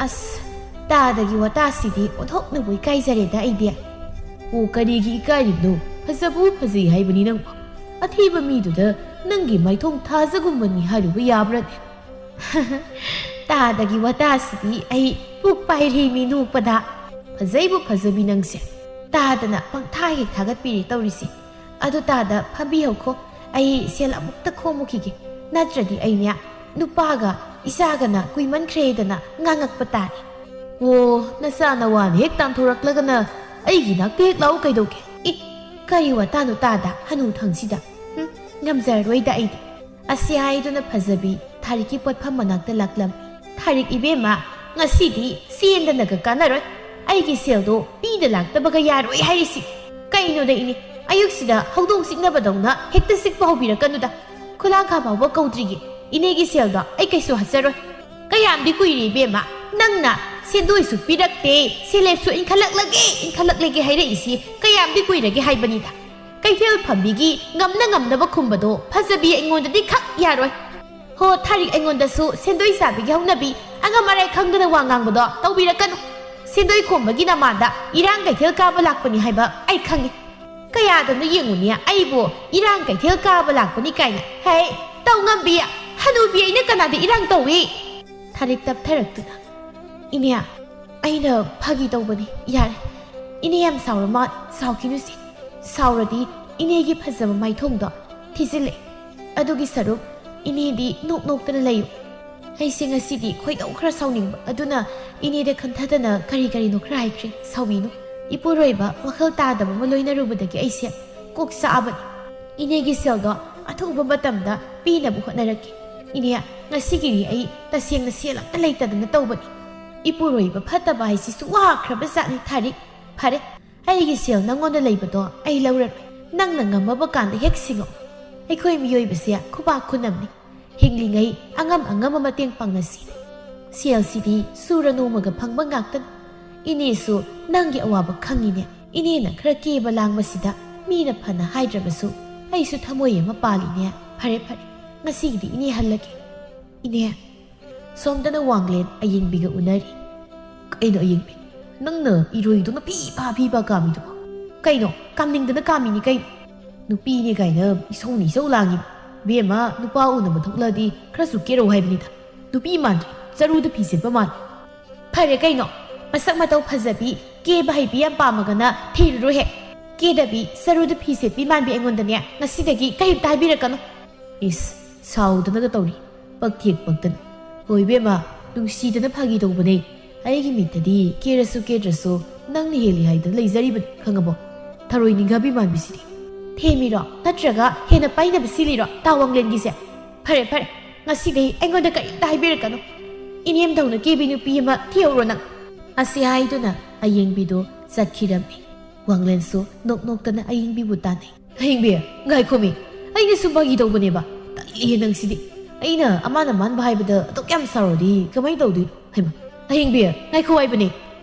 ꯑꯁ, ꯇꯥꯗꯒꯤ ꯋꯥꯇꯥꯁꯤꯗꯤ ꯑꯣꯟꯊꯣꯛꯅꯕꯨ ꯏꯀꯥꯏꯖꯔꯦꯗ ꯑꯩꯗꯤ꯫" "ꯑꯣ, ꯀꯔꯤꯒꯤ ꯏꯀꯥꯏꯔꯤꯕꯅꯣ? ꯐꯖꯕꯨ ꯐꯖꯩ ꯍꯥꯏꯕꯅꯤ ꯅꯪꯕꯨ꯫ ꯑꯊꯤꯕ ꯃꯤꯗꯨꯗ ꯅꯪꯒꯤ ꯃꯥꯏꯊꯣꯡ ꯊꯥꯖꯒꯨꯝꯕꯅꯤ ꯍꯥꯏꯔꯨꯕ ꯌꯥꯕ꯭ꯔꯅꯦ?" "ꯇꯥꯗꯒꯤ ꯋꯥꯇꯥꯁꯤꯗꯤ ꯑꯩ ꯄꯨꯛ ꯄꯥꯏꯔꯦꯃꯤ ꯅꯣꯛꯄꯗ꯫ ꯐꯖꯩꯕꯨ ꯐꯖꯕꯤ ꯅꯪꯁꯦ꯫ ꯇꯥꯗꯅ ꯄꯪꯊꯥ ꯍꯦꯛ ꯊꯥꯒꯠꯄꯤꯔꯦ ꯇꯧꯔꯤꯁꯦ꯫ ꯑꯗꯨ ꯇꯥꯗ ꯐꯝꯕꯤꯍꯧꯈꯣ, ꯑꯩ ꯁꯦꯜ ꯑꯃꯨꯛꯇ ꯈꯣꯝꯃꯨꯈꯤꯒꯦ꯫ ꯅꯠꯇ꯭ꯔꯗꯤ ꯑꯩꯅꯦ ꯅꯨꯄꯥꯒ ꯏꯆꯥꯒꯅ ꯀꯨꯏꯃꯟꯈ꯭ꯔꯦꯗꯅ ꯉꯥꯡꯉꯛꯄ ꯇꯥꯔꯦ꯫" "ꯑꯣ, ꯅꯆꯥ ꯅꯋꯥꯅ ꯍꯦꯛ ꯇꯥꯟꯊꯣꯔꯛꯂꯒꯅ ꯑꯩꯒꯤ ꯅꯥꯛꯇ ꯍꯦꯛ ꯂꯥꯛꯎ ꯀꯩꯗꯧꯒꯦ?" "ꯑꯦ, ꯀꯔꯤ ꯋꯥꯇꯥꯅꯣ ꯇꯥꯗ ꯍꯅꯨꯊꯪꯁꯤꯗ? ꯍꯨꯝ, ꯉꯝꯖꯔꯔꯣꯏꯗ ꯑꯩꯗꯤ꯫" ꯑꯁꯤ ꯍꯥꯏꯗꯨꯅ ꯐꯖꯕꯤ ꯊꯥꯔꯤꯛꯀꯤ ꯄꯣꯠꯐꯝ ꯃꯅꯥꯛꯇ ꯂꯥꯛꯂꯝꯃꯤ꯫ "ꯊꯥꯔꯤꯛ ꯏꯕꯦꯝꯃ, ꯉꯁꯤꯗꯤ ꯆꯦꯟꯗꯅꯒ ꯀꯥꯟꯅꯔꯣꯏ꯫ ꯑꯩꯒꯤ ꯁꯦꯜꯗꯣ ꯄꯤꯗ ꯂꯥꯛꯇꯕꯒ ꯌꯥꯔꯣꯏ ꯍꯥꯏꯔꯤꯁꯤ꯫ ꯀꯩꯅꯣꯗ ꯏꯅꯦ, ꯑꯌꯨꯛꯁꯤꯗ ꯍꯧꯗꯣꯡ ꯆꯤꯛꯅꯕꯗꯧꯅ ꯍꯦꯛꯇ ꯆꯤꯛꯄ ꯍꯧꯕꯤꯔꯛꯀꯅꯨꯗ꯫ ꯈꯨꯂꯥꯡꯈꯥ ꯐꯥꯎꯕ ꯀꯧꯗ꯭ꯔꯤꯒꯦ꯫ ꯏꯅꯦꯒꯤ ꯁꯦꯜꯗꯣ ꯑꯩ ꯀꯩꯁꯨ ꯍꯥꯠꯆꯔꯣꯏ꯫ ꯀꯌꯥꯝꯗꯤ ꯀꯨꯏꯔꯦ ꯏꯕꯦꯝꯃ, ꯅꯪꯅ ꯁꯦꯟꯗꯣꯏꯁꯨ ꯄꯤꯔꯛꯇꯦ, ꯁꯦꯜꯂꯦꯞꯁꯨ ꯏꯟꯈꯠꯂꯛꯂꯒꯦ, ꯏꯟꯈꯠꯂꯛꯂꯒꯦ ꯍꯥꯏꯔꯛꯏꯁꯤ ꯀꯌꯥꯝꯗꯤ ꯀꯨꯏꯔꯒꯦ ꯍꯥꯏꯕꯅꯤꯗ꯫ ꯀꯩꯊꯦꯜ ꯐꯝꯕꯤꯒꯤ ꯉꯝꯅ ꯉꯝꯅꯕ ꯈꯨꯝꯕꯗꯣ ꯐꯖꯕꯤ ꯑꯩꯉꯣꯟꯗꯗꯤ ꯈꯛ ꯌꯥꯔꯣꯏ꯫ ꯍꯣ, ꯊꯥꯔꯤꯛ ꯑꯩꯉꯣꯟꯗꯁꯨ ꯁꯦꯟꯗꯣꯏ ꯆꯥꯕꯤꯒꯤ ꯍꯧꯅꯕꯤ, ꯑꯉꯝ ꯑꯔꯥꯏ ꯈꯪꯗꯅ ꯋꯥ ꯉꯥꯡꯕꯗꯣ ꯇꯧꯕꯤꯔꯛꯀꯅꯨ꯫ ꯁꯦꯟꯗꯣꯏ ꯈꯣꯝꯕꯒꯤ ꯅꯃꯥꯗ ꯏꯔꯥꯡ ꯀꯩꯊꯦꯜ ꯀꯥꯕ ꯂꯥꯛꯄꯅꯤ ꯍꯥꯏꯕ ꯑꯩ ꯈꯪꯉꯤ꯫ ꯀꯌꯥꯗꯅꯣ ꯌꯦꯡꯉꯨꯅꯦ, ꯑꯩꯕꯨ ꯏꯔꯥꯡ ꯀꯩꯊꯦꯜ ꯀꯥꯕ ꯂꯥꯛꯄꯅꯤ ꯀꯥꯏꯅ꯫ ꯍꯦ, ꯇꯧ ꯉꯝꯕꯤ, ꯍꯅꯨꯕꯤ ꯑꯩꯅ ꯀꯅꯥꯗ ꯏꯔꯥꯡ ꯇꯧꯏ? ꯊꯥꯔꯤꯛ ꯇꯞꯊꯔꯛꯇꯨꯅ, "ꯏꯅꯦ, ꯑꯩꯅ ꯐꯥꯒꯤ ꯇꯧꯕꯅꯤ, ꯌꯥꯔꯦ꯫ ꯏꯅꯦ ꯌꯥꯝ ꯁꯥꯎꯔ ꯃꯥꯜꯂꯦ, ꯁꯥꯎꯈꯤꯅꯨꯁꯦ꯫ ꯁꯥꯎꯔꯗꯤ ꯏꯅꯦꯒꯤ ꯐꯖꯕ ꯃꯥꯏꯊꯣꯡꯗꯣ ꯊꯤꯖꯤꯜꯂꯦ꯫ ꯑꯗꯨꯒꯤ ꯁꯔꯨꯛ ꯏꯅꯦꯗꯤ ꯅꯣꯛ ꯅꯣꯛꯇꯅ ꯂꯩꯌꯨ꯫ ꯑꯩꯁꯦ ꯉꯁꯤꯗꯤ ꯈꯣꯏꯗꯧ ꯈꯔ ꯁꯥꯎꯅꯤꯡꯕ, ꯑꯗꯨꯅ ꯏꯅꯦꯗ ꯈꯟꯊꯗꯅ ꯀꯔꯤ ꯀꯔꯤꯅꯣ ꯈꯔ ꯍꯥꯏꯈ꯭ꯔꯦ, ꯁꯥꯎꯕꯤꯅꯨ꯫ ꯏꯄꯨꯔꯣꯏꯕ ꯋꯥꯈꯜ ꯇꯥꯗꯕ ꯑꯃ ꯂꯣꯏꯅꯔꯨꯕꯗꯒꯤ ꯑꯩꯁꯦ ꯀꯣꯛ ꯆꯥꯛꯑꯕꯅꯤ꯫ ꯏꯅꯦꯒꯤ ꯁꯦꯜꯗꯣ ꯑꯊꯨꯕ ꯃꯇꯝꯗ ꯄꯤꯅꯕ ꯍꯣꯠꯅꯔꯛꯀꯦ꯫ ꯏꯅꯦ, ꯉꯁꯤꯒꯤꯗꯤ ꯑꯩ ꯇꯁꯦꯡꯅ ꯁꯦꯜ ꯑꯝꯇ ꯂꯩꯇꯗꯅ ꯇꯧꯕꯅꯤ꯫ ꯏꯄꯨꯔꯣꯏꯕ ꯐꯠꯇꯕ ꯍꯥꯏꯁꯤꯁꯨ ꯋꯥꯈ꯭ꯔꯕ ꯖꯥꯠꯅꯤ ꯊꯥꯔꯤꯛ꯫ ꯐꯔꯦ, ꯑꯩꯒꯤ ꯁꯦꯜ ꯅꯪꯉꯣꯟꯗ ꯂꯩꯕꯗꯣ ꯑꯩ ꯂꯧꯔꯔꯣꯏ꯫ ꯅꯪꯅ ꯉꯝꯃꯕ ꯀꯥꯟꯗ ꯍꯦꯛ ꯁꯤꯡꯉꯛꯑꯣ꯫ ꯑꯩꯈꯣꯏ ꯃꯤꯑꯣꯏꯕꯁꯦ ꯈꯨꯕꯥꯛ ꯈꯨꯅꯝꯅꯤ꯫ ꯍꯤꯡꯂꯤꯉꯩ ꯑꯉꯝ ꯑꯉꯝꯕ ꯃꯇꯦꯡ ꯄꯥꯡꯅꯁꯤ꯫ ꯁꯦꯜꯁꯤꯗꯤ ꯁꯨꯔ ꯅꯣꯝꯃꯒ ꯐꯪꯕ ꯉꯥꯛꯇꯅꯤ꯫ ꯏꯅꯦꯁꯨ ꯅꯪꯒꯤ ꯑꯋꯥꯕ ꯈꯪꯉꯤꯅꯦ꯫ ꯏꯅꯦꯅ ꯈꯔ ꯀꯦꯕ ꯂꯥꯡꯕꯁꯤꯗ ꯃꯤꯅ ꯐꯅ ꯍꯥꯏꯗ꯭ꯔꯕꯁꯨ ꯑꯩꯁꯨ ꯊꯃꯣꯏ ꯑꯃ ꯄꯥꯜꯂꯤꯅꯦ꯫ ꯐꯔꯦ ꯐꯔꯦ, ꯉꯁꯤꯒꯤꯗꯤ ꯏꯅꯦ ꯍꯜꯂꯒꯦ꯫ ꯏꯅꯦ, ꯁꯣꯝꯗꯅ ꯋꯥꯡꯂꯦꯟ ꯑꯌꯦꯡꯕꯤꯒ ꯎꯅꯔꯤ꯫ "ꯀꯩꯅꯣ ꯑꯌꯦꯡꯕꯤ? ꯅꯪꯅ ꯏꯔꯣꯏꯗꯧꯅ ꯐꯤ ꯐꯥ ꯐꯤ ꯐꯥ ꯀꯥꯝꯃꯤꯗꯨꯕꯣ?" "ꯀꯩꯅꯣ? ꯀꯥꯝꯅꯤꯡꯗꯅ ꯀꯥꯝꯃꯤꯅꯤ ꯀꯩꯅꯣ꯫ ꯅꯨꯄꯤꯅꯦ ꯀꯥꯏꯅ ꯏꯁꯧꯅ ꯏꯁꯧ ꯂꯥꯡꯉꯤ꯫ ꯕꯦꯝꯃ, ꯅꯨꯄꯥ ꯎꯅꯕ ꯊꯣꯛꯂꯛꯑꯗꯤ ꯈꯔꯁꯨ ꯀꯦꯔꯧ ꯍꯥꯏꯕꯅꯤꯗ꯫ ꯅꯨꯄꯤ ꯃꯥꯟꯗ꯭ꯔꯦ, ꯆꯔꯨꯗ ꯐꯤ ꯁꯦꯠꯄ ꯃꯥꯜꯂꯦ꯫" "ꯐꯔꯦ ꯀꯩꯅꯣ, ꯃꯁꯛ ꯃꯇꯧ ꯐꯖꯕꯤ, ꯀꯦꯕ ꯍꯩꯕꯤ ꯌꯥꯝ ꯄꯥꯝꯃꯒꯅ ꯊꯤꯔꯨꯔꯣ ꯍꯦꯛ꯫ ꯀꯦꯗꯕꯤ, ꯆꯔꯨꯗ ꯐꯤ ꯁꯦꯠꯄꯤ ꯃꯥꯟꯕꯤ ꯑꯩꯉꯣꯟꯗꯅꯦ ꯉꯁꯤꯗꯒꯤ ꯀꯔꯤꯝꯇ ꯍꯥꯏꯕꯤꯔꯛꯀꯅꯨ꯫" ꯏꯁ, ꯁꯥꯎꯗꯅꯒ ꯇꯧꯔꯤ꯫ ꯄꯛꯊꯦꯛ ꯄꯛꯇꯅ꯫ "ꯍꯣꯏ ꯏꯕꯦꯝꯃ, ꯅꯨꯡꯁꯤꯗꯅ ꯐꯥꯒꯤ ꯇꯧꯕꯅꯦ꯫ ꯑꯩꯒꯤ ꯃꯤꯠꯇꯗꯤ ꯀꯦꯔꯁꯨ ꯀꯦꯗ꯭ꯔꯁꯨ ꯅꯪꯅ ꯍꯦꯜꯂꯤ ꯍꯥꯏꯗꯅ ꯂꯩꯖꯔꯤꯕꯅꯤ, ꯈꯪꯉꯕꯣ? ꯊꯔꯣꯏ ꯅꯤꯡꯒꯥꯕꯤ ꯃꯥꯟꯕꯤꯁꯤꯗꯤ꯫" "ꯊꯦꯝꯃꯤꯔꯣ? ꯅꯠꯇ꯭ꯔꯒ ꯍꯦꯟꯅ ꯄꯥꯏꯅꯕ ꯁꯤꯜꯂꯤꯔꯣ ꯇꯥ ꯋꯥꯡꯂꯦꯟꯒꯤꯁꯦ? ꯐꯔꯦ ꯐꯔꯦ, ꯉꯁꯤꯗꯩ ꯑꯩꯉꯣꯟꯗ ꯀꯔꯤꯝꯇ ꯍꯥꯏꯕꯤꯔꯛꯀꯅꯨ꯫ ꯏꯅꯦꯝꯗꯧꯅ ꯀꯦꯕꯤ ꯅꯨꯄꯤ ꯑꯃ ꯊꯤꯍꯧꯔꯣ ꯅꯪ꯫" ꯑꯁꯤ ꯍꯥꯏꯗꯨꯅ ꯑꯌꯦꯡꯕꯤꯗꯨ ꯆꯠꯈꯤꯔꯝꯃꯤ꯫ ꯋꯥꯡꯂꯦꯟꯁꯨ ꯅꯣꯛ ꯅꯣꯛꯇꯅ ꯑꯌꯤꯡꯕꯤꯕꯨ ꯇꯥꯟꯅꯩ꯫ ꯑꯌꯤꯡꯕꯤ, ꯉꯥꯏꯈꯣꯃꯤ, ꯑꯩꯅꯁꯨ ꯐꯥꯒꯤ ꯇꯧꯕꯅꯦꯕ꯫ ꯇꯜꯂꯤꯍꯦ ꯅꯪꯁꯤꯗꯤ꯫ ꯑꯩꯅ ꯑꯃꯥꯟ ꯑꯃꯥꯟꯕ ꯍꯥꯏꯕꯗ ꯑꯗꯨꯛ ꯌꯥꯝ ꯁꯥꯎꯔꯗꯤ ꯀꯃꯥꯏꯅ ꯇꯧꯗꯣꯏꯅꯣ? ꯍꯩꯃ, ꯑꯍꯤꯡꯕꯤ, ꯉꯥꯏꯈꯣ ꯍꯥꯏꯕꯅꯦ꯫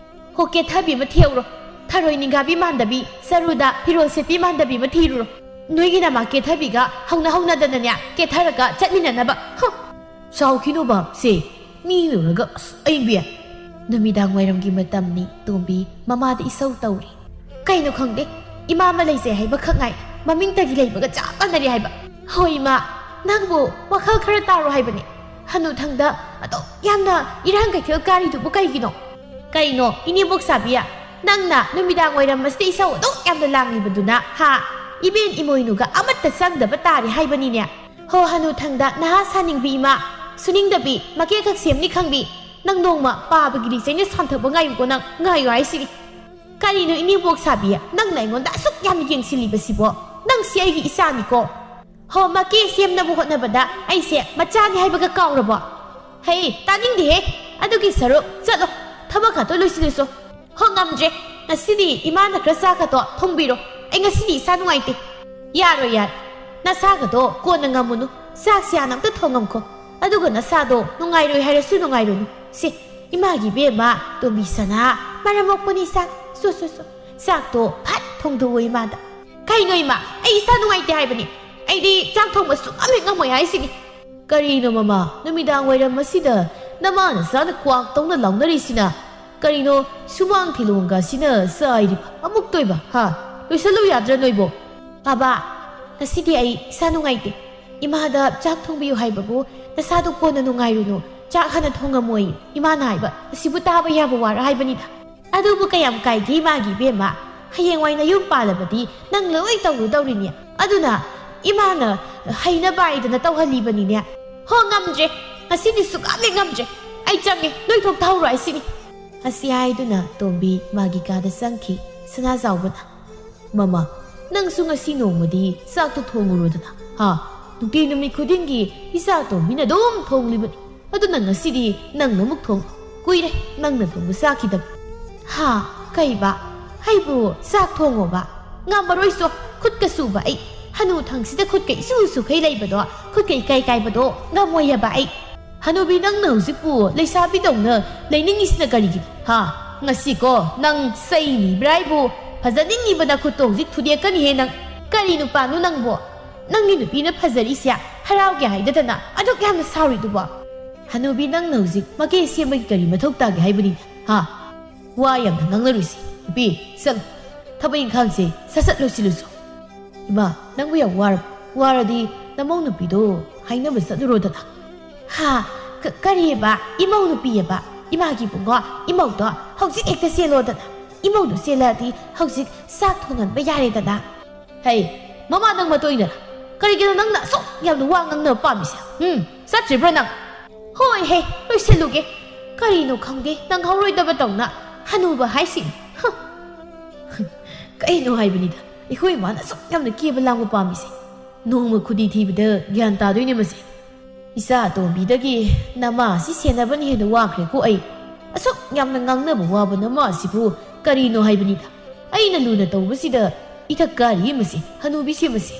ꯍꯣ, ꯀꯦꯊꯕꯤ ꯑꯃ ꯊꯤꯍꯧꯔꯣ꯫ ꯊꯔꯣꯏ ꯅꯤꯡꯒꯥꯕꯤ ꯃꯥꯟꯗꯕꯤ, ꯆꯔꯨꯗ ꯐꯤꯔꯣꯜ ꯁꯦꯠꯄꯤ ꯃꯥꯟꯗꯕꯤ ꯑꯃ ꯊꯤꯔꯨꯔꯣ꯫ ꯅꯣꯏꯒꯤ ꯅꯃꯥ ꯀꯦꯊꯕꯤꯒ ꯍꯧꯅ ꯍꯧꯅꯗꯅꯅꯦ, ꯀꯦꯊꯔꯒ ꯆꯠꯃꯤꯟꯅꯅꯕ꯫ ꯍ! ꯁꯥꯎꯈꯤꯅꯣꯕ, ꯁꯦ꯫ ꯃꯤ ꯂꯨꯔꯒ, ꯑꯁ, ꯑꯍꯤꯡꯕꯤ꯫ ꯅꯨꯃꯤꯗꯥꯡ ꯋꯥꯏꯔꯝꯒꯤ ꯃꯇꯝꯅꯤ, ꯇꯣꯝꯕꯤ ꯃꯃꯥꯗ ꯏꯁꯧ ꯇꯧꯔꯤ꯫ ꯀꯩꯅꯣ ꯈꯪꯗꯦ, ꯏꯃꯥ ꯑꯃ ꯂꯩꯖꯩ ꯍꯥꯏꯕꯈꯛ ꯉꯥꯏ, ꯃꯃꯤꯡꯇꯒꯤ ꯂꯩꯕꯒ ꯆꯞ ꯃꯥꯟꯅꯔꯦ ꯍꯥꯏꯕ꯫ ꯍꯣꯏ ꯏꯃꯥ, ꯅꯪꯕꯨ ꯋꯥꯈꯜ ꯈꯔ ꯇꯥꯔꯣ ꯍꯥꯏꯕꯅꯦ꯫ ꯍꯅꯨꯊꯪꯗ ꯑꯗꯨꯛ ꯌꯥꯝꯅ ꯏꯔꯥꯡ ꯀꯩꯊꯦꯜ ꯀꯥꯔꯤꯗꯨꯕꯨ ꯀꯩꯒꯤꯅꯣ? ꯀꯩꯅꯣ, ꯏꯅꯦꯕꯣꯛ ꯁꯥꯕꯤ, ꯅꯪꯅ ꯅꯨꯃꯤꯗꯥꯡ ꯋꯥꯏꯔꯝ ꯑꯁꯤꯗ ꯏꯁꯧ ꯑꯗꯨꯛ ꯌꯥꯝꯅ ꯂꯥꯡꯂꯤꯕꯗꯨꯅ, ꯍꯥ? ꯏꯕꯦꯟ ꯏꯃꯣꯏꯅꯨꯒ ꯑꯃꯠꯇ ꯆꯪꯗꯕ ꯇꯥꯔꯦ ꯍꯥꯏꯕꯅꯤꯅꯦ꯫ ꯍꯣ, ꯍꯅꯨꯊꯪꯗ ꯅꯍꯥ ꯁꯥꯅꯤꯡꯕꯤ ꯏꯃꯥ, ꯁꯨꯅꯤꯡꯗꯕꯤ, ꯃꯀꯦ ꯈꯛ ꯁꯦꯝꯅꯤ ꯈꯪꯕꯤ, ꯅꯪ ꯅꯣꯡꯃ ꯄꯥꯕꯒꯤ ꯂꯤꯆꯩꯅ ꯁꯥꯟꯊꯕ ꯉꯥꯏꯌꯨꯀꯣ, ꯅꯪ ꯉꯥꯏꯌꯨ ꯍꯥꯏꯁꯤꯅꯤ꯫ ꯀꯔꯤꯅꯣ ꯏꯅꯦꯕꯣꯛ ꯁꯥꯕꯤ, ꯅꯪꯅ ꯑꯩꯉꯣꯟꯗ ꯑꯁꯨꯛ ꯌꯥꯝꯅ ꯌꯦꯡꯁꯤꯜꯂꯤꯕꯁꯤꯕꯣ? ꯅꯪꯁꯤ ꯑꯩꯒꯤ ꯏꯆꯥꯅꯤꯀꯣ꯫ ꯍꯣ, ꯃꯀꯦ ꯁꯦꯝꯅꯕ ꯍꯣꯠꯅꯕꯗ ꯑꯩꯁꯦ ꯃꯆꯥꯅꯤ ꯍꯥꯏꯕꯒ ꯀꯥꯎꯔꯕꯣ? ꯍꯩ, ꯇꯥꯅꯤꯡꯗꯦꯍꯦ꯫ ꯑꯗꯨꯒꯤ ꯁꯔꯨꯛ ꯆꯠꯂꯣ, ꯊꯕꯛ ꯈꯛꯇ ꯂꯣꯏꯁꯤꯜꯂꯨꯆꯣ꯫ ꯍꯣ, ꯉꯝꯗ꯭ꯔꯦ꯫ ꯉꯁꯤꯗꯤ ꯏꯃꯥꯅ ꯈꯔ ꯆꯥꯛ ꯈꯛꯇꯣ ꯊꯣꯡꯕꯤꯔꯣ꯫ ꯑꯩ ꯉꯁꯤꯗꯤ ꯏꯁꯥ ꯅꯨꯡꯉꯥꯏꯇꯦ꯫ ꯌꯥꯔꯣꯏ, ꯌꯥꯔꯣꯏ꯫ ꯅꯁꯥꯒꯗꯣ ꯀꯣꯟꯅ ꯉꯝꯃꯨꯅꯨ꯫ ꯆꯥꯛꯁꯦ ꯍꯥꯟꯅ ꯑꯝꯇ ꯊꯣꯡꯉꯝꯈꯣ꯫ ꯑꯗꯨꯒ ꯅꯁꯥꯗꯣ ꯅꯨꯡꯉꯥꯏꯔꯣꯏ ꯍꯥꯏꯔꯁꯨ ꯅꯨꯡꯉꯥꯏꯔꯨꯅꯨ꯫ ꯁꯦ, ꯏꯃꯥꯒꯤ ꯏꯕꯦꯝꯃ, ꯇꯣꯝꯕꯤ ꯁꯅꯥ, ꯃꯔꯝ ꯃꯣꯛꯄꯅꯤ ꯆꯥꯛ꯫ ꯁꯣ, ꯁꯣ, ꯁꯣ꯫ ꯆꯥꯛꯇꯣ ꯐꯠ ꯊꯣꯡꯗꯣꯛꯑꯣ ꯏꯃꯥꯗ꯫ ꯀꯩꯅꯣ ꯏꯃꯥ? ꯑꯩ ꯏꯁꯥ ꯅꯨꯡꯉꯥꯏꯇꯦ ꯍꯥꯏꯕꯅꯤ꯫ ꯑꯩꯗꯤ ꯆꯥꯛ ꯊꯣꯡꯕ ꯁꯨꯡꯉꯝ ꯍꯦꯛ ꯉꯝꯃꯣꯏ ꯍꯥꯏꯁꯤꯅꯤ꯫ ꯀꯔꯤꯅꯣ ꯃꯃꯥ? ꯅꯨꯃꯤꯗꯥꯡ ꯋꯥꯏꯔꯝ ꯑꯁꯤꯗ ꯅꯃꯥ ꯅꯆꯥꯅ ꯀ꯭ꯋꯥꯛ ꯇꯧꯅ ꯂꯥꯎꯅꯔꯤꯁꯤꯅ? ꯀꯔꯤꯅꯣ ꯁꯨꯃꯥꯡ ꯊꯤꯂꯣꯡꯒ ꯑꯁꯤꯅ ꯆꯥꯏꯔꯤꯕ ꯑꯃꯨꯛꯇꯣꯏꯕ, ꯍꯥ? ꯂꯣꯏꯁꯜꯂꯨ ꯌꯥꯗ꯭ꯔꯥ ꯅꯣꯏꯕꯣ? ꯕꯥꯕꯥ, ꯉꯁꯤꯗꯤ ꯑꯩ ꯏꯁꯥ ꯅꯨꯡꯉꯥꯏꯇꯦ꯫ ꯏꯃꯥꯗ ꯆꯥꯛ ꯊꯣꯡꯕꯤꯌꯨ ꯍꯥꯏꯕꯕꯨ ꯅꯁꯥꯗꯣ ꯀꯣꯟꯅ ꯅꯨꯡꯉꯥꯏꯔꯨꯅꯨ, ꯆꯥꯛ ꯍꯥꯟꯅ ꯊꯣꯡꯉꯝꯃꯣꯏ ꯏꯃꯥꯅ ꯍꯥꯏꯕ꯫ ꯑꯁꯤꯕꯨ ꯇꯥꯕ ꯌꯥꯕ ꯋꯥꯔ ꯍꯥꯏꯕꯅꯤꯗ꯫ ꯑꯗꯨꯕꯨ ꯀꯌꯥꯝ ꯀꯥꯏꯒꯦ ꯏꯃꯥꯒꯤ ꯏꯕꯦꯝꯃ? ꯍꯌꯦꯡꯋꯥꯏ ꯅꯌꯨꯝ ꯄꯥꯜꯂꯕꯗꯤ ꯅꯪ ꯂꯣꯏ ꯇꯧꯔꯨꯗꯧꯔꯤꯅꯤ꯫ ꯑꯗꯨꯅ ꯏꯃꯥꯅ ꯍꯩꯅꯕ ꯍꯥꯏꯗꯅ ꯇꯧꯍꯜꯂꯤꯕꯅꯤꯅꯦ꯫ ꯍꯣ, ꯉꯝꯗ꯭ꯔꯦ꯫ ꯉꯁꯤꯗꯤ ꯁꯨꯛꯉꯝ ꯍꯦꯛ ꯉꯝꯗ꯭ꯔꯦ꯫ ꯑꯩ ꯆꯪꯉꯦ꯫ ꯅꯣꯏ ꯊꯣꯛ ꯇꯥꯍꯧꯔꯣ ꯍꯥꯏꯁꯤꯅꯤ꯫ ꯑꯁꯤ ꯍꯥꯏꯗꯨꯅ ꯇꯣꯝꯕꯤ ꯃꯥꯒꯤ ꯀꯥꯗ ꯆꯪꯈꯤ꯫ ꯁꯅꯥꯖꯥꯎꯕꯅ, "ꯃꯃꯥ, ꯅꯪꯁꯨ ꯉꯁꯤ ꯅꯣꯡꯃꯗꯤ ꯆꯥꯛꯇꯣ ꯊꯣꯡꯉꯨꯔꯣꯗꯅ, ꯍꯥ? ꯅꯨꯡꯇꯤ ꯅꯨꯃꯤꯠ ꯈꯨꯗꯤꯡꯒꯤ ꯏꯆꯥ ꯇꯣꯝꯕꯤꯅ ꯑꯗꯨꯝ ꯊꯣꯡꯂꯤꯕꯅꯤ꯫ ꯑꯗꯨꯅ ꯉꯁꯤꯗꯤ ꯅꯪꯅ ꯑꯃꯨꯛ ꯊꯣꯡ꯫ ꯀꯨꯏꯔꯦ ꯅꯪꯅ ꯊꯣꯡꯕ ꯆꯥꯈꯤꯗꯕ꯫" "ꯍꯥ? ꯀꯩꯕ? ꯑꯩꯕꯨ ꯆꯥꯛ ꯊꯣꯡꯉꯣꯕ꯫ ꯉꯝꯃꯔꯣꯏꯁꯨ꯫ ꯈꯨꯠꯀ ꯁꯨꯕ ꯑꯩ꯫ ꯍꯅꯨ ꯊꯪꯁꯤꯗ ꯈꯨꯠꯀ ꯏꯁꯨ ꯁꯨꯈꯩ ꯂꯩꯕꯗꯣ, ꯈꯨꯠꯀ ꯏꯀꯥꯏ ꯀꯥꯏꯕꯗꯣ ꯉꯝꯃꯣꯏ ꯍꯥꯏꯕ ꯑꯩ꯫ ꯍꯅꯨꯕꯤ, ꯅꯪꯅ ꯍꯧꯖꯤꯛꯄꯨ ꯂꯩꯁꯥꯕꯤꯗꯧꯅ ꯂꯩꯅꯤꯡꯉꯤꯁꯤꯅ ꯀꯔꯤꯒꯤꯅꯣ? ꯍꯥ? ꯉꯁꯤꯀꯣ, ꯅꯪ ꯆꯩ ꯅꯤꯕ꯭ꯔꯥ ꯍꯥꯏꯕꯨ? ꯐꯖꯅꯤꯡꯉꯤꯕ ꯅꯈꯨꯠꯇꯣ ꯍꯧꯖꯤꯛ ꯊꯨꯗꯦꯛꯀꯅꯤꯍꯦ ꯅꯪ꯫ ꯀꯔꯤ ꯅꯨꯄꯥꯅꯣ ꯅꯪꯕꯣ? ꯅꯪꯒꯤ ꯅꯨꯄꯤꯅ ꯐꯖꯔꯤꯁꯦ ꯍꯔꯥꯎꯒꯦ ꯍꯥꯏꯗꯗꯅ ꯑꯗꯨꯛ ꯌꯥꯝꯅ ꯁꯥꯎꯔꯤꯗꯨꯕꯣ? ꯍꯅꯨꯕꯤ, ꯅꯪꯅ ꯍꯧꯖꯤꯛ ꯃꯀꯦ ꯁꯦꯝꯕꯒꯤ ꯀꯔꯤ ꯃꯊꯧ ꯇꯥꯒꯦ ꯍꯥꯏꯕꯅꯤꯗ? ꯍꯥ? ꯋꯥ ꯌꯥꯝꯅ ꯉꯥꯡꯅꯔꯨꯁꯤ꯫ ꯅꯨꯄꯤ, ꯆꯠꯂꯨ꯫ ꯊꯕꯛ ꯏꯪꯈꯥꯡꯁꯦ ꯁꯠ ꯁꯠ ꯂꯣꯏꯁꯤꯜꯂꯨꯁꯨ꯫ ꯏꯃꯥ, ꯅꯪꯕꯨ ꯌꯥꯝ ꯋꯥꯔꯕ? ꯋꯥꯔꯗꯤ ꯅꯃꯧ ꯅꯨꯄꯤꯗꯣ ꯍꯥꯏꯅꯕ ꯆꯠꯂꯨꯔꯣꯗꯅ꯫ ꯍꯥ? ꯀ-, ꯀꯔꯤꯑꯕ? ꯏꯃꯧ ꯅꯨꯄꯤꯑꯕ? ꯏꯃꯥꯒꯤ ꯏꯕꯨꯡꯉꯣ, ꯏꯃꯧꯗꯣ ꯍꯧꯖꯤꯛ ꯍꯦꯛꯇ ꯆꯦꯜꯂꯣꯗꯅ꯫ ꯏꯃꯧꯗꯣ ꯆꯦꯜꯂꯛꯑꯗꯤ ꯍꯧꯖꯤꯛ ꯆꯥꯛ ꯊꯣꯡꯍꯟꯕ ꯌꯥꯔꯦꯗꯅ꯫ ꯍꯩ, ꯃꯃꯥ ꯅꯪ ꯃꯇꯣꯏꯅꯔ? ꯀꯔꯤꯒꯤꯅꯣ ꯅꯪꯅ ꯑꯁꯨꯛ ꯌꯥꯝꯅ ꯋꯥ ꯉꯥꯡꯅꯕ ꯄꯥꯝꯃꯤꯁꯦ? ꯎꯝ, ꯆꯠꯇ꯭ꯔꯤꯕ꯭ꯔꯣ ꯅꯪ? ꯍꯣꯏ ꯍꯦ, ꯂꯣꯏꯁꯤꯜꯂꯨꯒꯦ꯫ ꯀꯔꯤꯅꯣ ꯈꯪꯗꯦ, ꯅꯪꯍꯧꯔꯣꯏꯗꯕ ꯇꯧꯅ꯫ ꯍꯅꯨꯕ ꯍꯥꯏꯁꯤ꯫ ꯍ꯫ ꯀꯩꯅꯣ ꯍꯥꯏꯕꯅꯤꯗ, ꯑꯩꯈꯣꯏ ꯏꯃꯥꯅ ꯑꯁꯨꯛ ꯌꯥꯝꯅ ꯀꯦꯕ ꯂꯥꯡꯕ ꯄꯥꯝꯃꯤꯁꯦ꯫ ꯅꯣꯡꯃ ꯈꯨꯗꯤ ꯊꯤꯕꯗ ꯒ꯭ꯌꯥꯟ ꯇꯥꯗꯣꯏꯅꯦ ꯃꯁꯦ꯫ ꯏꯆꯥ ꯑꯇꯣꯝꯕꯤꯗꯒꯤ ꯅꯃꯥ ꯑꯁꯤ ꯁꯦꯟꯅꯕꯅ ꯍꯦꯟꯅ ꯋꯥꯈ꯭ꯔꯦꯀꯣ ꯑꯩ꯫ ꯑꯁꯨꯛ ꯌꯥꯝꯅ ꯉꯥꯡꯅꯕ ꯋꯥꯕ ꯅꯃꯥ ꯑꯁꯤꯕꯨ ꯀꯔꯤꯅꯣ ꯍꯥꯏꯕꯅꯤꯗ꯫ ꯑꯩꯅ ꯂꯨꯅ ꯇꯧꯕꯁꯤꯗ ꯏꯊꯛ ꯀꯥꯔꯤ ꯃꯁꯤ, ꯍꯅꯨꯕꯤꯁꯤ ꯃꯁꯤ꯫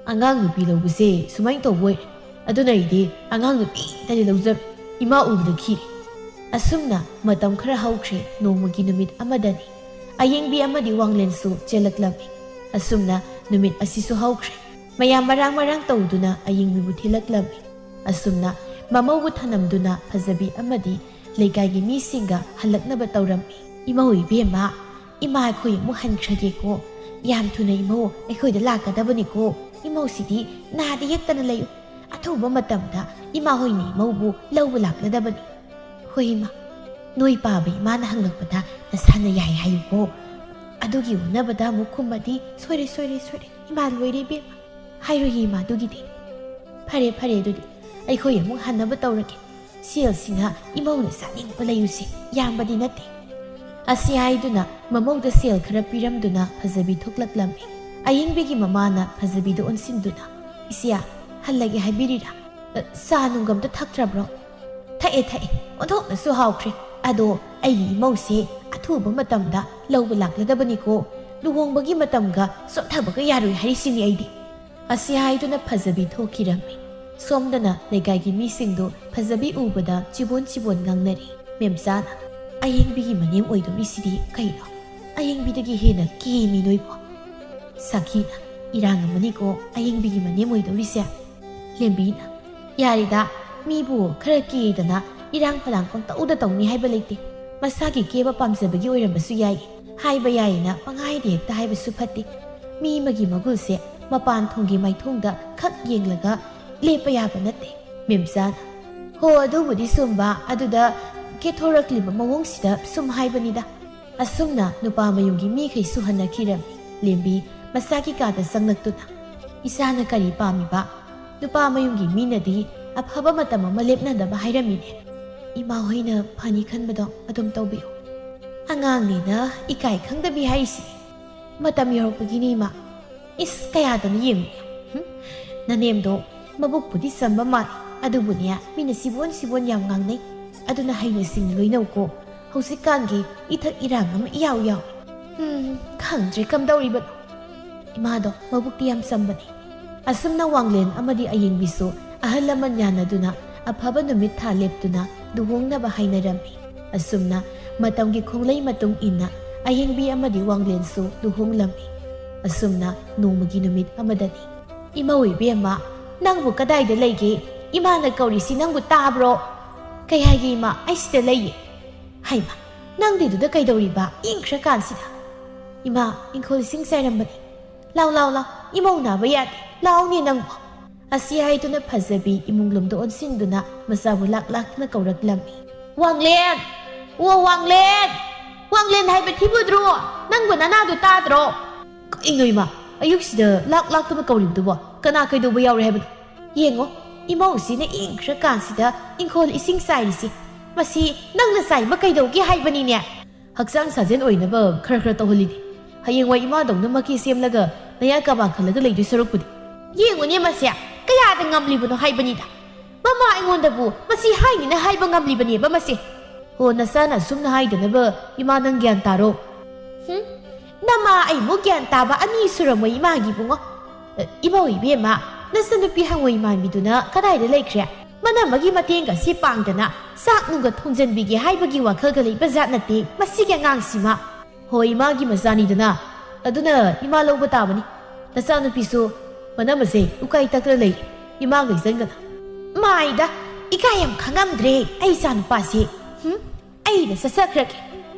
ꯑꯉꯥꯡ ꯅꯨꯄꯤ ꯂꯧꯕꯁꯦ ꯁꯨꯃꯥꯏꯅ ꯇꯧꯕ ꯑꯣꯏꯔꯦ꯫ ꯑꯗꯨꯅ ꯑꯩꯗꯤ ꯑꯉꯥꯡ ꯅꯨꯄꯤꯗꯗꯤ ꯂꯧꯖꯔꯣꯏ꯫ ꯏꯃꯥ ꯎꯕꯗ ꯈꯤꯔꯦ꯫ ꯑꯁꯨꯝꯅ ꯃꯇꯝ ꯈꯔ ꯍꯧꯈ꯭ꯔꯦ꯫ ꯅꯣꯡꯃꯒꯤ ꯅꯨꯃꯤꯠ ꯑꯃꯗꯅꯤ꯫ ꯑꯌꯦꯡꯕꯤ ꯑꯃꯗꯤ ꯋꯥꯡꯂꯦꯟꯁꯨ ꯆꯦꯜꯂꯛꯂꯝꯃꯤ꯫ ꯑꯁꯨꯝꯅ ꯅꯨꯃꯤꯠ ꯑꯁꯤꯁꯨ ꯍꯧꯈ꯭ꯔꯦ꯫ ꯃꯌꯥꯝ ꯃꯔꯥꯡ ꯃꯔꯥꯡ ꯇꯧꯗꯨꯅ ꯑꯌꯦꯡꯕꯤꯕꯨ ꯊꯤꯜꯂꯛꯂꯝꯃꯤ꯫ ꯑꯁꯨꯝꯅ ꯃꯃꯧꯕꯨ ꯊꯅꯝꯗꯨꯅ ꯐꯖꯕꯤ ꯑꯃꯗꯤ ꯂꯩꯀꯥꯏꯒꯤ ꯃꯤꯁꯤꯡꯒ ꯍꯜꯂꯛꯅꯕ ꯇꯧꯔꯝꯃꯤ꯫ "ꯏꯃꯧ ꯏꯕꯦꯝꯃ, ꯏꯃꯥ ꯑꯩꯈꯣꯏ ꯑꯃꯨꯛ ꯍꯟꯈ꯭ꯔꯒꯦꯀꯣ꯫ ꯌꯥꯝ ꯊꯨꯅ ꯏꯃꯧ ꯑꯩꯈꯣꯏꯗ ꯂꯥꯛꯀꯗꯕꯅꯤꯀꯣ꯫ ꯏꯃꯧꯁꯤꯗꯤ ꯅꯥꯗ ꯌꯦꯛꯇꯅ ꯂꯩꯌꯨ꯫ ꯑꯊꯨꯕ ꯃꯇꯝꯗ ꯏꯃꯥ ꯍꯣꯏꯅ ꯏꯃꯧꯕꯨ ꯂꯧꯕ ꯂꯥꯛꯂꯗꯕꯅꯤ꯫" "ꯍꯣꯏ ꯏꯃꯥ, ꯅꯣꯏ ꯄꯥꯕ ꯏꯃꯥꯅ ꯍꯪꯂꯛꯄꯗ ꯅꯁꯥꯅ ꯌꯥꯏ ꯍꯥꯏꯌꯨꯀꯣ꯫ ꯑꯗꯨꯒꯤ ꯎꯅꯕꯗ ꯑꯃꯨꯛ ꯈꯨꯝꯃꯗꯤ ꯁꯣꯏꯔꯦ, ꯁꯣꯏꯔꯦ, ꯁꯣꯏꯔꯦ꯫ ꯏꯃꯥ ꯂꯣꯏꯔꯦ ꯏꯕꯦꯝꯃ꯫ ꯍꯥꯏꯔꯣꯏꯌꯦ ꯏꯃꯥ ꯑꯗꯨꯒꯤꯗꯤ꯫ ꯐꯔꯦ, ꯐꯔꯦ ꯑꯗꯨꯗꯤ꯫ ꯑꯩꯈꯣꯏ ꯑꯃꯨꯛ ꯍꯟꯅꯕ ꯇꯧꯔꯒꯦ꯫ ꯁꯦꯜꯁꯤꯅ ꯏꯃꯧꯅ ꯆꯥꯅꯤꯡꯕ ꯂꯩꯌꯨꯁꯦ, ꯌꯥꯝꯕꯗꯤ ꯅꯠꯇꯦ꯫" ꯑꯁꯤ ꯍꯥꯏꯗꯨꯅ ꯃꯃꯧꯗ ꯁꯦꯜ ꯈꯔ ꯄꯤꯔꯝꯗꯨꯅ ꯐꯖꯕꯤ ꯊꯣꯛꯂꯛꯂꯝꯃꯤ꯫ ꯑꯌꯦꯡꯕꯤꯒꯤ ꯃꯃꯥꯅ ꯐꯖꯕꯤꯗ ꯑꯣꯟꯁꯤꯟꯗꯨꯅ, "ꯏꯆꯦ, ꯍꯜꯂꯒꯦ ꯍꯥꯏꯕꯤꯔꯤꯔꯥ? ꯑ, ꯆꯥ ꯅꯨꯡꯒ ꯑꯝꯇ ꯊꯛꯇ꯭ꯔꯕ꯭ꯔꯣ?" "ꯊꯛꯑꯦ, ꯊꯛꯑꯦ꯫ ꯑꯣꯟꯊꯣꯛꯅꯁꯨ ꯍꯥꯎꯈ꯭ꯔꯦ꯫ "ꯑꯗꯣ ꯑꯩꯒꯤ ꯏꯃꯧꯁꯦ ꯑꯊꯨꯕ ꯃꯇꯝꯗ ꯂꯧꯕ ꯂꯥꯛꯂꯗꯕꯅꯤꯀꯣ꯫ ꯂꯨꯍꯣꯡꯕꯒꯤ ꯃꯇꯝꯒ ꯆꯣꯟꯊꯕꯒ ꯌꯥꯔꯣꯏ ꯍꯥꯏꯔꯤꯁꯤꯅꯤ ꯑꯩꯗꯤ"꯫ ꯑꯁꯤ ꯍꯥꯏꯗꯨꯅ ꯐꯖꯕꯤ ꯊꯣꯛꯈꯤꯔꯝꯃꯤ꯫ ꯁꯣꯝꯗꯅ ꯂꯩꯀꯥꯏꯒꯤ ꯃꯤꯁꯤꯡꯗꯨ ꯐꯖꯕꯤ ꯎꯕꯗ ꯆꯤꯕꯣꯟ ꯆꯤꯕꯣꯟ ꯉꯥꯡꯅꯔꯤ꯫ ꯃꯦꯝꯆꯥꯅ, "ꯑꯌꯦꯡꯕꯤꯒꯤ ꯃꯅꯦꯝ ꯑꯣꯏꯗꯧꯔꯤꯁꯤꯗꯤ ꯀꯩꯅꯣ? ꯑꯌꯦꯡꯕꯤꯗꯒꯤ ꯍꯦꯟꯅ ꯀꯦꯃꯤ ꯅꯣꯏꯕꯣ?" ꯁꯈꯤꯅ, "ꯏꯔꯥꯡ ꯑꯃꯅꯤꯀꯣ ꯑꯌꯦꯡꯕꯤꯒꯤ ꯃꯅꯦꯝ ꯑꯣꯏꯗꯧꯔꯤꯁꯦ"꯫ ꯂꯦꯝꯕꯤꯅ, "ꯌꯥꯔꯦꯗ, ꯃꯤꯕꯨ ꯈꯔ ꯀꯦꯗꯅ ꯏꯔꯥꯡ ꯐꯂꯥꯡ ꯄꯪꯇꯧꯗ ꯇꯧꯅꯤ ꯍꯥꯏꯕ ꯂꯩꯇꯦ꯫ ꯃꯁꯥꯒꯤ ꯀꯦꯕ ꯄꯥꯝꯖꯕꯒꯤ ꯑꯣꯏꯔꯝꯕꯁꯨ ꯌꯥꯏ꯫ ꯍꯥꯏꯕ ꯌꯥꯏꯌꯦꯅ ꯄꯪꯍꯥꯏꯗ ꯍꯦꯛꯇ ꯍꯥꯏꯕꯁꯨ ꯐꯠꯇꯦ꯫ ꯃꯤ ꯑꯃꯒꯤ ꯃꯒꯨꯜꯁꯦ ꯃꯄꯥꯟ ꯊꯣꯡꯒꯤ ꯃꯥꯏꯊꯣꯡꯗ ꯈꯛ ꯌꯦꯡꯂꯒ ꯂꯦꯞꯄ ꯌꯥꯕ ꯅꯠꯇꯦ"꯫ ꯃꯦꯝꯆꯥꯅ, "ꯍꯣ, ꯑꯗꯨꯕꯨꯗꯤ ꯆꯨꯝꯕ, ꯑꯗꯨꯗ ꯀꯦꯊꯣꯔꯛꯂꯤꯕ ꯃꯑꯣꯡꯁꯤꯗ ꯁꯨꯝ ꯍꯥꯏꯕꯅꯤꯗ"꯫ ꯑꯁꯨꯝꯅ ꯅꯨꯄꯥ ꯃꯌꯨꯝꯒꯤ ꯃꯤꯈꯩꯁꯨ ꯍꯟꯅꯈꯤꯔꯝꯃꯤ꯫ ꯂꯦꯝꯕꯤ ꯃꯁꯥꯒꯤ ꯀꯥꯗ ꯆꯪꯂꯛꯇꯨꯅ, "ꯏꯆꯥꯅ ꯀꯔꯤ ꯄꯥꯝꯃꯤꯕ? ꯅꯨꯄꯥ ꯃꯌꯨꯝꯒꯤ ꯃꯤꯅꯗꯤ ꯑꯐꯕ ꯃꯇꯝ ꯑꯃ ꯂꯦꯞꯅꯗꯕ ꯍꯥꯏꯔꯝꯃꯤꯅꯦ꯫ ꯏꯃꯥ ꯍꯣꯏꯅ ꯐꯅꯤ ꯈꯟꯕꯗꯣ ꯑꯗꯨꯝ ꯇꯧꯕꯤꯌꯨ꯫ ꯑꯉꯥꯡꯅꯤꯅ ꯏꯀꯥꯏ ꯈꯪꯗꯕꯤ ꯍꯥꯏꯔꯤꯁꯤ꯫ ꯃꯇꯝ ꯌꯧꯔꯛꯄꯒꯤꯅꯤ, ꯏꯃꯥ꯫ ꯏꯁ, ꯀꯌꯥꯗꯅꯣ ꯌꯦꯡꯉꯨꯅꯦ꯫ ꯍꯨꯝ? ꯅꯅꯦꯝꯗꯣ ꯃꯕꯨꯛꯄꯨꯗꯤ ꯆꯝꯕ ꯃꯥꯜꯂꯤ, ꯑꯗꯨꯕꯨꯅꯦ, ꯃꯤꯅ ꯁꯤꯕꯣꯟ ꯁꯤꯕꯣꯟ ꯌꯥꯝ ꯉꯥꯡꯅꯩ꯫ ꯑꯗꯨꯅ ꯍꯩꯅ ꯁꯤꯡꯅ ꯂꯣꯏꯅꯧꯀꯣ꯫ ꯍꯧꯖꯤꯛꯀꯥꯟꯒꯤ ꯏꯊꯛ ꯏꯔꯥꯡ ꯑꯃ ꯏꯌꯥꯎ ꯌꯥꯎꯏ꯫ ꯎꯝ, ꯈꯪꯗ꯭ꯔꯦ ꯀꯝꯗꯧꯔꯤꯕꯅꯣ꯫ ꯏꯃꯥꯗꯣ ꯃꯕꯨꯛꯇꯤ ꯌꯥꯝ ꯆꯝꯕꯅꯤ"꯫ ꯑꯁꯨꯝꯅ ꯋꯥꯡꯂꯦꯟ ꯑꯃꯗꯤ ꯑꯌꯦꯡꯕꯤꯁꯨ ꯑꯍꯜ ꯂꯃꯟ ꯌꯥꯅꯗꯨꯅ ꯑꯐꯕ ꯅꯨꯃꯤꯠ ꯊꯥ ꯂꯦꯞꯇꯨꯅ ꯂꯨꯍꯣꯡꯅꯕ ꯍꯥꯏꯅꯔꯝꯃꯤ꯫ ꯑꯁꯨꯝꯅ ꯃꯇꯝꯒꯤ ꯈꯣꯡꯂꯩ ꯃꯇꯨꯡ ꯏꯟꯅ ꯑꯌꯦꯡꯕꯤ ꯑꯃꯗꯤ ꯋꯥꯡꯂꯦꯟꯁꯨ ꯂꯨꯍꯣꯡꯂꯝꯃꯤ꯫ ꯑꯁꯨꯝꯅ ꯅꯣꯡꯃꯒꯤ ꯅꯨꯃꯤꯠ ꯑꯃꯗꯅꯤ꯫ "ꯏꯃꯧ ꯏꯕꯦꯝꯃ, ꯅꯪꯕꯨ ꯀꯗꯥꯏꯗ ꯂꯩꯒꯦ? ꯏꯃꯥꯅ ꯀꯧꯔꯤꯁꯤ ꯅꯪꯕꯨ ꯇꯥꯕ꯭ꯔꯣ?" "ꯀꯩ ꯍꯥꯏꯒꯦ ꯏꯃꯥ? ꯑꯩ ꯁꯤꯗ ꯂꯩꯌꯦ"꯫ "ꯍꯩꯃꯥ, ꯅꯪꯗꯤꯗꯨꯗ ꯀꯩꯗꯧꯔꯤꯕ? ꯏꯪꯈ꯭ꯔꯀꯥꯟꯁꯤꯗ?" "ꯏꯃꯥ, ꯏꯪꯈꯣꯜ ꯏꯁꯤꯡ ꯆꯥꯏꯔꯝꯕꯅꯤ꯫ ꯂꯥꯎ, ꯂꯥꯎ, ꯂꯥꯎ, ꯏꯃꯧ ꯅꯥꯕ ꯌꯥꯗꯦ, ꯂꯥꯎꯅꯦ ꯅꯪꯕꯨ"꯫ ꯑꯁꯤ ꯍꯥꯏꯗꯨꯅ ꯐꯖꯕꯤ ꯏꯃꯨꯡ ꯂꯣꯝꯗ ꯑꯣꯟꯁꯤꯟꯗꯨꯅ ꯃꯆꯥꯕꯨ ꯂꯥꯛ ꯂꯥꯛꯇꯨꯅ ꯀꯧꯔꯛꯂꯝꯃꯤ꯫ "ꯋꯥꯡꯂꯦꯟ! ꯑꯣ ꯋꯥꯡꯂꯦꯟ! ꯋꯥꯡꯂꯦꯟ ꯍꯥꯏꯕ ꯊꯤꯕꯨꯗ꯭ꯔꯣ? ꯅꯪꯕꯨ ꯅꯅꯥꯗꯨ ꯇꯥꯗ꯭ꯔꯣ?" "ꯀꯩꯅꯣ ꯏꯃꯥ, ꯑꯌꯨꯛꯁꯤꯗ ꯂꯥꯛ ꯂꯥꯛꯇꯨꯅ ꯀꯧꯔꯤꯕꯗꯨꯕꯣ? ꯀꯅꯥ ꯀꯩꯗꯧꯕ ꯌꯥꯎꯔꯦ ꯍꯥꯏꯕꯅꯣ? ꯌꯦꯡꯉꯣ, ꯏꯃꯧꯁꯤꯅ ꯏꯪꯈ꯭ꯔꯀꯥꯟꯁꯤꯗ ꯏꯪꯈꯣꯜ ꯏꯁꯤꯡ ꯆꯥꯏꯔꯤꯁꯤ꯫ ꯃꯁꯤ ꯅꯪꯅ ꯆꯥꯏꯕ ꯀꯩꯗꯧꯒꯦ ꯍꯥꯏꯕꯅꯤꯅꯦ?" "ꯍꯛꯆꯥꯡ ꯁꯥꯖꯦꯜ ꯑꯣꯏꯅꯕ ꯈꯔ ꯈꯔ ꯇꯧꯍꯜꯂꯤꯅꯤ꯫ ꯍꯌꯦꯡꯋꯥꯏ ꯏꯃꯥꯗꯧꯅ ꯃꯀꯦ ꯁꯦꯝꯂꯒ ꯅꯌꯥ ꯀꯕꯥ ꯈꯜꯂꯒ ꯂꯩꯗꯣꯏ ꯁꯔꯨꯛꯄꯨꯗꯤ"꯫ "ꯌꯦꯡꯉꯨꯅꯦ ꯃꯁꯦ, ꯀꯌꯥꯗ ꯉꯝꯂꯤꯕꯅꯣ ꯍꯥꯏꯕꯅꯤꯗ꯫ ꯃꯃꯥ ꯑꯩꯉꯣꯟꯗꯕꯨ ꯃꯁꯤ ꯍꯥꯏꯅꯤꯅ ꯍꯥꯏꯕ ꯉꯝꯂꯤꯕꯅꯦꯕ ꯃꯁꯦ"꯫ ꯍꯣ, ꯅꯆꯥꯅ ꯑꯁꯨꯝꯅ ꯍꯥꯏꯗꯅꯕ, ꯏꯃꯥ, ꯅꯪ ꯒ꯭ꯌꯥꯟ ꯇꯥꯔꯣ꯫ ꯍꯨꯝ? ꯅꯃꯥ ꯑꯩꯃꯨꯛ ꯒ꯭ꯌꯥꯟ ꯇꯥꯕ ꯑꯅꯤ ꯁꯨꯔꯝꯃꯣꯏ ꯏꯃꯥꯒꯤ ꯏꯕꯨꯡꯉꯣ꯫ ꯑ, ꯏꯃꯧ ꯏꯕꯦꯝꯃ, ꯅꯆꯟꯅꯨꯄꯤ ꯍꯪꯉꯣꯏ ꯃꯥꯟꯕꯤꯗꯨꯅ ꯀꯗꯥꯏꯗ ꯂꯩꯈ꯭ꯔꯦ? ꯃꯅꯝꯃꯒꯤ ꯃꯇꯦꯡꯒꯁꯤ ꯄꯥꯡꯗꯅ ꯆꯥꯛ ꯅꯨꯡꯒ ꯊꯣꯡꯖꯟꯕꯤꯒꯦ ꯍꯥꯏꯕꯒꯤ ꯋꯥꯈꯜꯒ ꯂꯩꯕ ꯖꯥꯠ ꯅꯠꯇꯦ ꯃꯁꯤꯒꯤ ꯑꯉꯥꯡꯁꯤꯃ꯫ ꯍꯣꯏ, ꯏꯃꯥꯒꯤ ꯃꯆꯥꯅꯤꯗꯅ꯫ ꯑꯗꯨꯅ ꯏꯃꯥ ꯂꯧꯕ ꯇꯥꯕꯅꯤ꯫ ꯅꯆꯥꯅꯨꯄꯤꯁꯨ ꯃꯅꯝꯃꯁꯦ ꯎꯀꯥꯏ ꯇꯛꯇꯅ ꯂꯩ꯫ ꯏꯃꯥꯒ ꯏꯆꯟꯒꯅ꯫ ꯃꯥꯏꯗ, ꯏꯀꯥꯏ ꯌꯥꯝ ꯈꯪꯉꯝꯗ꯭ꯔꯦ ꯑꯩ ꯏꯆꯥꯅꯨꯄꯥꯁꯦ꯫ ꯍꯨꯝ? ꯑꯩꯗ ꯆꯠꯆꯈ꯭ꯔꯒꯦ꯫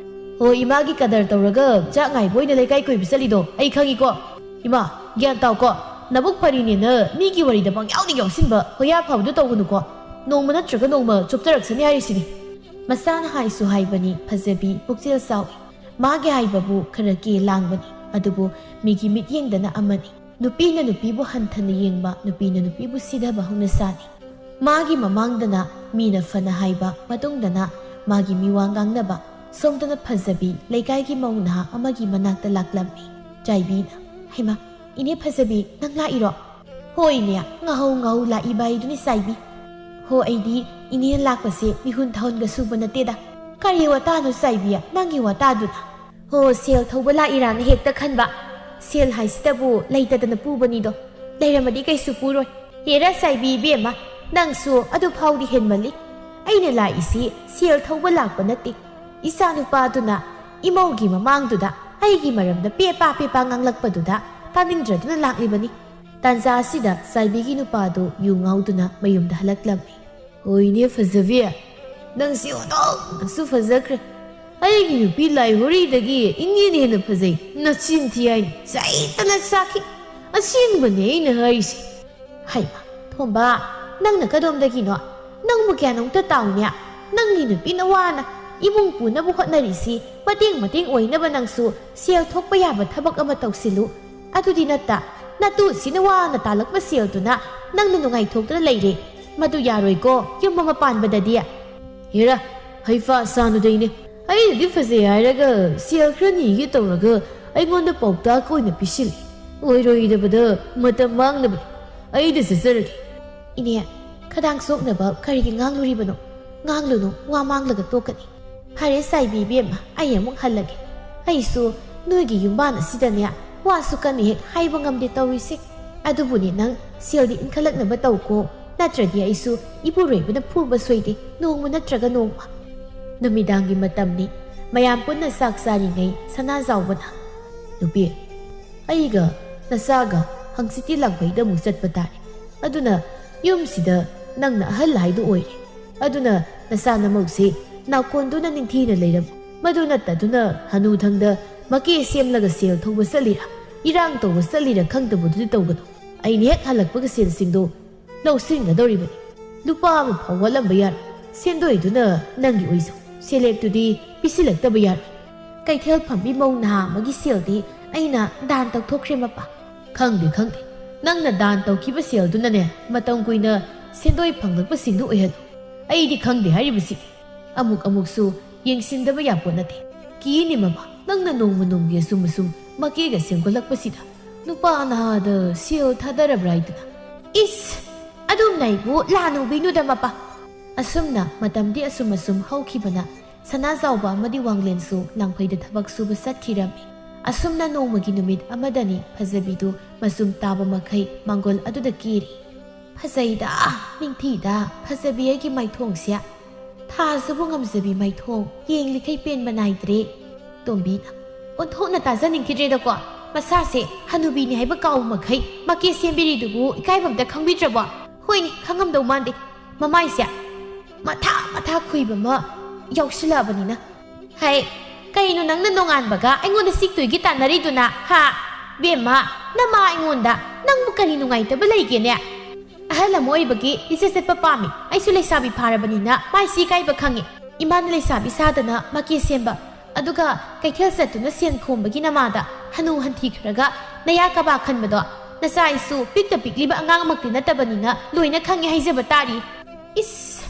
ꯍꯣꯏ, ꯏꯃꯥꯒꯤ ꯀꯗꯔ ꯇꯧꯔꯒ ꯆꯥꯛ ꯉꯥꯏꯕ ꯑꯣꯏꯅ ꯂꯩꯀꯥꯏ ꯀꯣꯏꯕ ꯆꯠꯂꯤꯗꯣ ꯑꯩ ꯈꯪꯉꯤꯀꯣ꯫ ꯏꯃꯥ, ꯒ꯭ꯌꯥꯟ ꯇꯥꯎꯀꯣ꯫ ꯅꯕꯨꯛ ꯐꯔꯤꯅꯦꯅ ꯃꯤꯒꯤ ꯋꯥꯔꯤꯗ ꯄꯪꯌꯥꯎꯗ ꯌꯥꯎꯁꯤꯟꯕ ꯍꯣꯌꯥ ꯐꯕꯗꯨ ꯇꯧꯒꯅꯨꯀꯣ꯫ ꯅꯣꯡꯃ ꯅꯠꯇ꯭ꯔꯒ ꯅꯣꯡꯃ ꯆꯣꯞꯆꯔꯛꯁꯅꯤ ꯍꯥꯏꯔꯤꯁꯤꯅꯤ꯫ ꯃꯆꯥꯅ ꯍꯥꯏꯁꯨ ꯍꯥꯏꯕꯅꯤ ꯐꯖꯕꯤ ꯄꯨꯛꯆꯦꯜ ꯆꯥꯎꯏ꯫ ꯃꯥꯒꯤ ꯍꯥꯏꯕꯕꯨ ꯈꯔ ꯀꯦ ꯂꯥꯡꯕꯅꯤ, ꯑꯗꯨꯕꯨ ꯃꯤꯒꯤ ꯃꯤꯠꯌꯦꯡꯗꯅ ꯑꯃꯅꯤ꯫ ꯅꯨꯄꯤꯅ ꯅꯨꯄꯤꯕꯨ ꯍꯟꯊꯅ ꯌꯦꯡꯕ, ꯅꯨꯄꯤꯅ ꯅꯨꯄꯤꯕꯨ ꯁꯤꯊꯕ ꯍꯧꯅꯁꯥꯅꯤ꯫ ꯃꯥꯒꯤ ꯃꯃꯥꯡꯗꯅ ꯃꯤꯅ ꯐꯅ ꯍꯥꯏꯕ, ꯃꯇꯨꯡꯗꯅ ꯃꯥꯒꯤ ꯃꯤꯋꯥ ꯉꯥꯡꯅꯕ꯫ ꯁꯣꯝꯗꯅ ꯐꯖꯕꯤ ꯂꯩꯀꯥꯏꯒꯤ ꯃꯧ ꯅꯍꯥ ꯑꯃꯒꯤ ꯃꯅꯥꯛꯇ ꯂꯥꯛꯂꯝꯃꯤ꯫ ꯆꯥꯏꯕꯤꯅ, "ꯍꯩꯃꯥ, ꯏꯅꯦ ꯐꯖꯕꯤ, ꯅꯪ ꯂꯥꯛꯏꯔꯣ?" "ꯍꯣꯏꯅꯦ, ꯉꯥꯍꯧ ꯉꯥꯍꯧ ꯂꯥꯛꯏꯕ ꯍꯥꯏꯗꯨꯅꯤ ꯆꯥꯏꯕꯤ꯫ ꯍꯣ, ꯑꯩꯗꯤ ꯏꯅꯦꯅ ꯂꯥꯛꯄꯁꯦ ꯃꯤꯍꯨꯟ ꯊꯥꯍꯨꯟꯒ ꯁꯨꯕ ꯅꯠꯇꯦꯗ꯫ ꯀꯔꯤ ꯋꯥꯇꯥꯅꯣ ꯆꯥꯏꯕꯤ, ꯅꯪꯒꯤ ꯋꯥꯇꯥꯗꯨꯅ?" "ꯍꯣ, ꯁꯦꯜ ꯊꯧꯕ ꯂꯥꯛꯏꯔꯥꯅ ꯍꯦꯛꯇ ꯈꯟꯕ꯫ ꯁꯦꯜ ꯍꯥꯏꯁꯤꯗꯕꯨ ꯂꯩꯇꯗꯅ ꯄꯨꯕꯅꯤꯗꯣ꯫ ꯂꯩꯔꯝꯃꯗꯤ ꯀꯩꯁꯨ ꯄꯨꯔꯣꯏ꯫ ꯍꯦꯔꯥ ꯆꯥꯏꯕꯤ ꯏꯕꯦꯝꯃ, ꯅꯪꯁꯨ ꯑꯗꯨ ꯐꯥꯎꯗꯤ ꯍꯦꯟꯃꯜꯂꯤ꯫ ꯑꯩꯅ ꯂꯥꯛꯏꯁꯤ ꯁꯦꯜ ꯊꯧꯕ ꯂꯥꯛꯄ ꯅꯠꯇꯦ꯫ ꯏꯆꯥ ꯅꯨꯄꯥꯗꯨꯅ ꯏꯃꯧꯒꯤ ꯃꯃꯥꯡꯗꯨꯗ ꯑꯩꯒꯤ ꯃꯔꯝꯗ ꯄꯦꯄꯥ ꯄꯦꯄꯥ ꯉꯥꯡꯂꯛꯄꯗꯨꯗ ꯇꯥꯅꯤꯡꯗ꯭ꯔꯗꯨꯅ ꯂꯥꯛꯂꯤꯕꯅꯤ꯫" ꯇꯥꯟꯖꯥ ꯑꯁꯤꯗ ꯆꯥꯏꯕꯤꯒꯤ ꯅꯨꯄꯥꯗꯨ ꯌꯨ ꯉꯥꯎꯗꯨꯅ ꯃꯌꯨꯝꯗ ꯍꯜꯂꯛꯂꯝꯃꯤ꯫ "ꯍꯣꯏꯅꯦ ꯐꯖꯕꯤ, ꯅꯪꯁꯤ ꯑꯣꯟꯊꯣꯛꯅꯁꯨ ꯐꯖꯈ꯭ꯔꯦ꯫ ꯑꯩꯒꯤ ꯅꯨꯄꯤ ꯂꯥꯏꯍꯣꯔꯤꯗꯒꯤ ꯏꯅꯦꯅ ꯍꯦꯟꯅ ꯐꯖꯩ꯫ ꯅꯆꯤꯟ ꯊꯤ ꯍꯥꯏꯅꯤ, ꯆꯩꯇꯅ ꯆꯥꯛꯈꯤ꯫ ꯑꯁꯦꯡꯕꯅꯦ ꯑꯩꯅ ꯍꯥꯏꯔꯤꯁꯦ꯫" "ꯍꯩꯃꯥ, ꯊꯣꯝꯕ, ꯅꯪꯅ ꯀꯗꯣꯝꯗꯒꯤꯅꯣ? ꯅꯪꯕꯨ ꯒ꯭ꯌꯥꯟ ꯑꯃꯨꯛꯇ ꯇꯥꯎꯅꯦ꯫ ꯅꯪꯒꯤ ꯅꯨꯄꯤꯅ ꯋꯥꯅ ꯏꯃꯨꯡ ꯄꯨꯅꯕ ꯍꯣꯠꯅꯔꯤꯁꯤ, ꯃꯇꯦꯡ ꯃꯇꯦꯡ ꯑꯣꯏꯅꯕ ꯅꯪꯁꯨ ꯁꯦꯜ ꯊꯣꯛꯄ ꯌꯥꯕ ꯊꯕꯛ ꯑꯃ ꯇꯧꯁꯤꯜꯂꯨ꯫ ꯑꯗꯨꯗꯤ ꯅꯠꯇ, ꯅꯇꯨꯁꯤꯅ ꯋꯥꯅ ꯇꯥꯜꯂꯛꯄ ꯁꯦꯜꯗꯨꯅ ꯅꯪꯅ ꯅꯨꯡꯉꯥꯏꯊꯣꯛꯇꯅ ꯂꯩꯔꯦ꯫ ꯃꯗꯨ ꯌꯥꯔꯣꯏꯀꯣ, ꯌꯨꯝ ꯑꯃ ꯄꯥꯟꯕꯗꯗꯤ꯫" "ꯍꯦꯔꯥ, ꯍꯩꯐꯥ ꯁꯥꯅꯨꯗꯩꯅꯦ꯫ ꯑꯩꯅꯗꯤ ꯐꯖꯩ ꯍꯥꯏꯔꯒ ꯁꯦꯜ ꯈꯔ ꯅꯤꯒꯦ ꯇꯧꯔꯒ ꯑꯩꯉꯣꯟꯗ ꯄꯥꯎꯇꯥꯛ ꯑꯣꯏꯅ ꯄꯤꯁꯤꯜꯂꯤ꯫ ꯑꯣꯏꯔꯣꯏꯗꯕꯗ ꯃꯇꯝ ꯃꯥꯡꯅꯕꯅꯤ꯫ ꯑꯩꯗ ꯆꯠꯆꯔꯒꯦ꯫" "ꯏꯅꯦ, ꯈꯗꯥꯡ ꯁꯣꯛꯅꯕ ꯀꯔꯤꯒꯤ ꯉꯥꯡꯂꯨꯔꯤꯕꯅꯣ? ꯉꯥꯡꯂꯨꯅꯨ, ꯋꯥ ꯃꯥꯡꯂꯒ ꯇꯣꯛꯀꯅꯤ꯫ "ꯐꯔꯦ ꯆꯥꯏꯕꯤ ꯏꯕꯦꯝꯃ, ꯑꯩ ꯑꯃꯨꯛ ꯍꯜꯂꯒꯦ꯫ ꯑꯩꯁꯨ ꯅꯣꯏꯒꯤ ꯌꯨꯝꯕꯥꯟ ꯑꯁꯤꯗꯅꯦ, ꯋꯥꯁꯨ ꯀꯟꯅ ꯍꯦꯛ ꯍꯥꯏꯕ ꯉꯝꯗꯦ ꯇꯧꯔꯤꯁꯦ꯫ ꯑꯗꯨꯕꯨꯅꯦ, ꯅꯪ ꯁꯦꯜꯗꯤ ꯏꯟꯈꯠꯂꯛꯅꯕ ꯇꯧꯀꯣ, ꯅꯠꯇ꯭ꯔꯗꯤ ꯑꯩꯁꯨ ꯏꯄꯨꯔꯣꯏꯕꯅ ꯐꯨꯕ ꯁꯣꯏꯗꯦ, ꯅꯣꯡꯃ ꯅꯠꯇ꯭ꯔꯒ ꯅꯣꯡꯃ"꯫ ꯅꯨꯃꯤꯗꯥꯡꯒꯤ ꯃꯇꯝꯅꯤ꯫ ꯃꯌꯥꯝ ꯄꯨꯟꯅ ꯆꯥꯛ ꯆꯥꯔꯤꯉꯩ ꯁꯅꯥꯖꯥꯎꯕꯅ, "ꯅꯨꯄꯤ, ꯑꯩꯒ ꯅꯆꯥꯒ ꯍꯪꯆꯤꯠꯇꯤ ꯂꯥꯡꯐꯩꯗ ꯑꯃꯨꯛ ꯆꯠꯄ ꯇꯥꯔꯦ꯫ ꯑꯗꯨꯅ ꯌꯨꯝꯁꯤꯗ ꯅꯪꯅ ꯑꯍꯜ ꯍꯥꯏꯗꯨ ꯑꯣꯏꯔꯦ꯫ ꯑꯗꯨꯅ ꯅꯆꯥ ꯅꯃꯧꯁꯦ ꯅꯥꯀꯣꯟꯗꯨꯅ ꯅꯤꯡꯊꯤꯅ ꯂꯩꯔꯝꯃꯨ꯫ ꯃꯗꯨ ꯅꯠꯇꯗꯨꯅ ꯍꯅꯨꯊꯪꯗ ꯃꯀꯦ ꯁꯦꯝꯂꯒ ꯁꯦꯜ ꯊꯧꯕ ꯆꯠꯂꯤꯔꯥ, ꯏꯔꯥꯡ ꯇꯧꯕ ꯆꯠꯂꯤꯔꯥ ꯈꯪꯗꯕꯗꯨꯗꯤ ꯇꯧꯒꯅꯨ꯫ ꯑꯩꯅ ꯍꯦꯛ ꯍꯜꯂꯛꯄꯒ ꯁꯦꯜꯁꯤꯡꯗꯣ ꯂꯧꯁꯤꯟꯒꯗꯧꯔꯤꯕꯅꯤ꯫ ꯂꯨꯄꯥ ꯑꯃ ꯐꯥꯎ ꯋꯥꯠꯂꯝꯕ ꯌꯥꯔꯣꯏ꯫ ꯁꯦꯟꯗꯣꯏꯗꯨꯅ ꯅꯪꯒꯤ ꯑꯣꯏꯖꯧ꯫ ꯁꯦꯜꯂꯦꯞꯇꯨꯗꯤ ꯄꯤꯁꯤꯜꯂꯛꯇꯕ ꯌꯥꯔꯣꯏ꯫ ꯀꯩꯊꯦꯜ ꯐꯝꯕꯤ ꯃꯧ ꯅꯍꯥ ꯑꯃꯒꯤ ꯁꯦꯜꯗꯤ ꯑꯩꯅ ꯗꯥꯟ ꯇꯧꯊꯣꯛꯈ꯭ꯔꯦ ꯃꯄꯥ"꯫ "ꯈꯪꯗꯦ, ꯈꯪꯗꯦ꯫ ꯅꯪꯅ ꯗꯥꯟ ꯇꯧꯈꯤꯕ ꯁꯦꯜꯗꯨꯅꯅꯦ ꯃꯇꯝ ꯀꯨꯏꯅ ꯁꯦꯟꯗꯣꯏ ꯐꯪꯂꯛꯄꯁꯤꯡꯗꯨ ꯑꯣꯏꯍꯜꯂꯨ꯫ ꯑꯩꯗꯤ ꯈꯪꯗꯦ ꯍꯥꯏꯔꯤꯕꯁꯤ"꯫ ꯑꯃꯨꯛ ꯑꯃꯨꯛꯁꯨ ꯌꯦꯡꯁꯤꯟꯗꯕ ꯌꯥꯄꯣꯠ ꯅꯠꯇꯦ꯫ "ꯀꯤꯅꯦ ꯃꯃꯥ, ꯅꯪꯅ ꯅꯣꯡꯃ ꯅꯣꯡꯃꯒꯤ ꯑꯁꯨꯝ ꯑꯁꯨꯝ ꯃꯀꯦꯒ ꯁꯦꯝꯒꯠꯂꯛꯄꯁꯤꯗ ꯅꯨꯄꯥ ꯅꯍꯥꯗ ꯁꯦꯜ ꯊꯥꯗꯔꯕ꯭ꯔꯥ ꯍꯥꯏꯗꯅ"꯫ "ꯏꯁ! ꯑꯗꯨꯝꯅ ꯑꯩꯕꯨ ꯂꯥꯟꯅ ꯎꯕꯤꯅꯨꯗ ꯃꯄꯥ"꯫ ꯑꯁꯨꯝꯅ ꯃꯇꯝꯗꯤ ꯑꯁꯨꯝ ꯑꯁꯨꯝ ꯍꯧꯈꯤꯕꯅ ꯁꯅꯥꯖꯥꯎꯕ ꯑꯃꯗꯤ ꯋꯥꯡꯂꯦꯟꯁꯨ ꯂꯥꯡꯐꯩꯗ ꯊꯕꯛ ꯁꯨꯕ ꯆꯠꯈꯤꯔꯝꯃꯤ꯫ ꯑꯁꯨꯝꯅ ꯅꯣꯡꯃꯒꯤ ꯅꯨꯃꯤꯠ ꯑꯃꯗꯅꯤ ꯐꯖꯕꯤꯗꯨ ꯃꯆꯨꯝ ꯇꯥꯕ ꯃꯈꯩ ꯃꯥꯡꯒꯣꯜ ꯑꯗꯨꯗ ꯀꯦꯔꯤ꯫ "ꯐꯖꯩꯗ, ꯅꯤꯡꯊꯤꯗ, ꯐꯖꯕꯤ ꯑꯩꯒꯤ ꯃꯥꯏꯊꯣꯡꯁꯦ꯫ ꯊꯥꯖꯕꯨ ꯉꯝꯖꯕꯤ ꯃꯥꯏꯊꯣꯡ, ꯌꯦꯡꯂꯤꯈꯩ ꯄꯦꯟꯕ ꯅꯥꯏꯗ꯭ꯔꯦ"꯫ ꯇꯣꯝꯕꯤꯅ, "ꯑꯣꯟꯊꯣꯛꯅ ꯇꯥꯖꯅꯤꯡꯈꯤꯗ꯭ꯔꯦꯗꯀꯣ꯫ ꯃꯁꯥꯁꯦ ꯍꯅꯨꯕꯤꯅꯤ ꯍꯥꯏꯕ ꯀꯥꯎꯕ ꯃꯈꯩ ꯃꯀꯦ ꯁꯦꯝꯕꯤꯔꯤꯗꯨꯕꯨ ꯏꯀꯥꯏꯕ ꯑꯝꯇ ꯈꯪꯕꯤꯗ꯭ꯔꯕꯣ? ꯍꯣꯏꯅꯦ, ꯈꯪꯉꯝꯗꯧ ꯃꯥꯟꯗꯦ꯫ ꯃꯃꯥꯏꯁꯦ ꯃꯊꯥ ꯃꯊꯥ ꯈꯨꯏꯕ ꯑꯃ ꯌꯥꯎꯁꯤꯜꯂꯛꯑꯕꯅꯤꯅ"꯫ "ꯍꯩ, ꯀꯩꯅꯣ ꯅꯪꯅ ꯅꯣꯡꯉꯥꯟꯕꯒ ꯑꯩꯉꯣꯟꯗ ꯁꯤꯛꯇꯣꯏꯒꯤ ꯇꯥꯟꯅꯔꯤꯗꯨꯅ, ꯍꯥ? ꯕꯦꯝꯃ, ꯅꯃꯥ ꯑꯩꯉꯣꯟꯗ ꯅꯪꯕꯨ ꯀꯔꯤ ꯅꯨꯡꯉꯥꯏꯇꯕ ꯂꯩꯒꯦꯅꯦ? ꯑꯍꯜ ꯑꯃ ꯑꯣꯏꯕꯒꯤ ꯂꯤꯆꯠ ꯆꯠꯄ ꯄꯥꯝꯃꯤ꯫ ꯑꯩꯁꯨ ꯂꯩꯁꯥꯕꯤ ꯐꯥꯔꯕꯅꯤꯅ ꯃꯥꯏꯁꯤ ꯏꯀꯥꯏꯕ ꯈꯪꯉꯤ꯫ ꯏꯃꯥꯅ ꯂꯩꯁꯥꯕꯤ ꯁꯥꯗꯅ ꯃꯀꯦ ꯁꯦꯝꯕ, ꯑꯗꯨꯒ ꯀꯩꯊꯦꯜ ꯆꯠꯇꯨꯅ ꯁꯦꯟ ꯈꯣꯝꯕꯒꯤ ꯅꯃꯥꯗ ꯍꯅꯨ ꯍꯟꯊꯤꯈ꯭ꯔꯒ ꯅꯌꯥ ꯀꯕꯥ ꯈꯟꯕꯗꯣ ꯅꯆꯥ ꯑꯩꯁꯨ ꯄꯤꯛꯇ ꯄꯤꯛꯂꯤꯕ ꯑꯉꯥꯡꯃꯛꯇꯤ ꯅꯠꯇꯕꯅꯤꯅ ꯂꯣꯏꯅ ꯈꯪꯉꯦ ꯍꯥꯏꯖꯕ ꯇꯥꯔꯤ"꯫ "ꯏꯁ!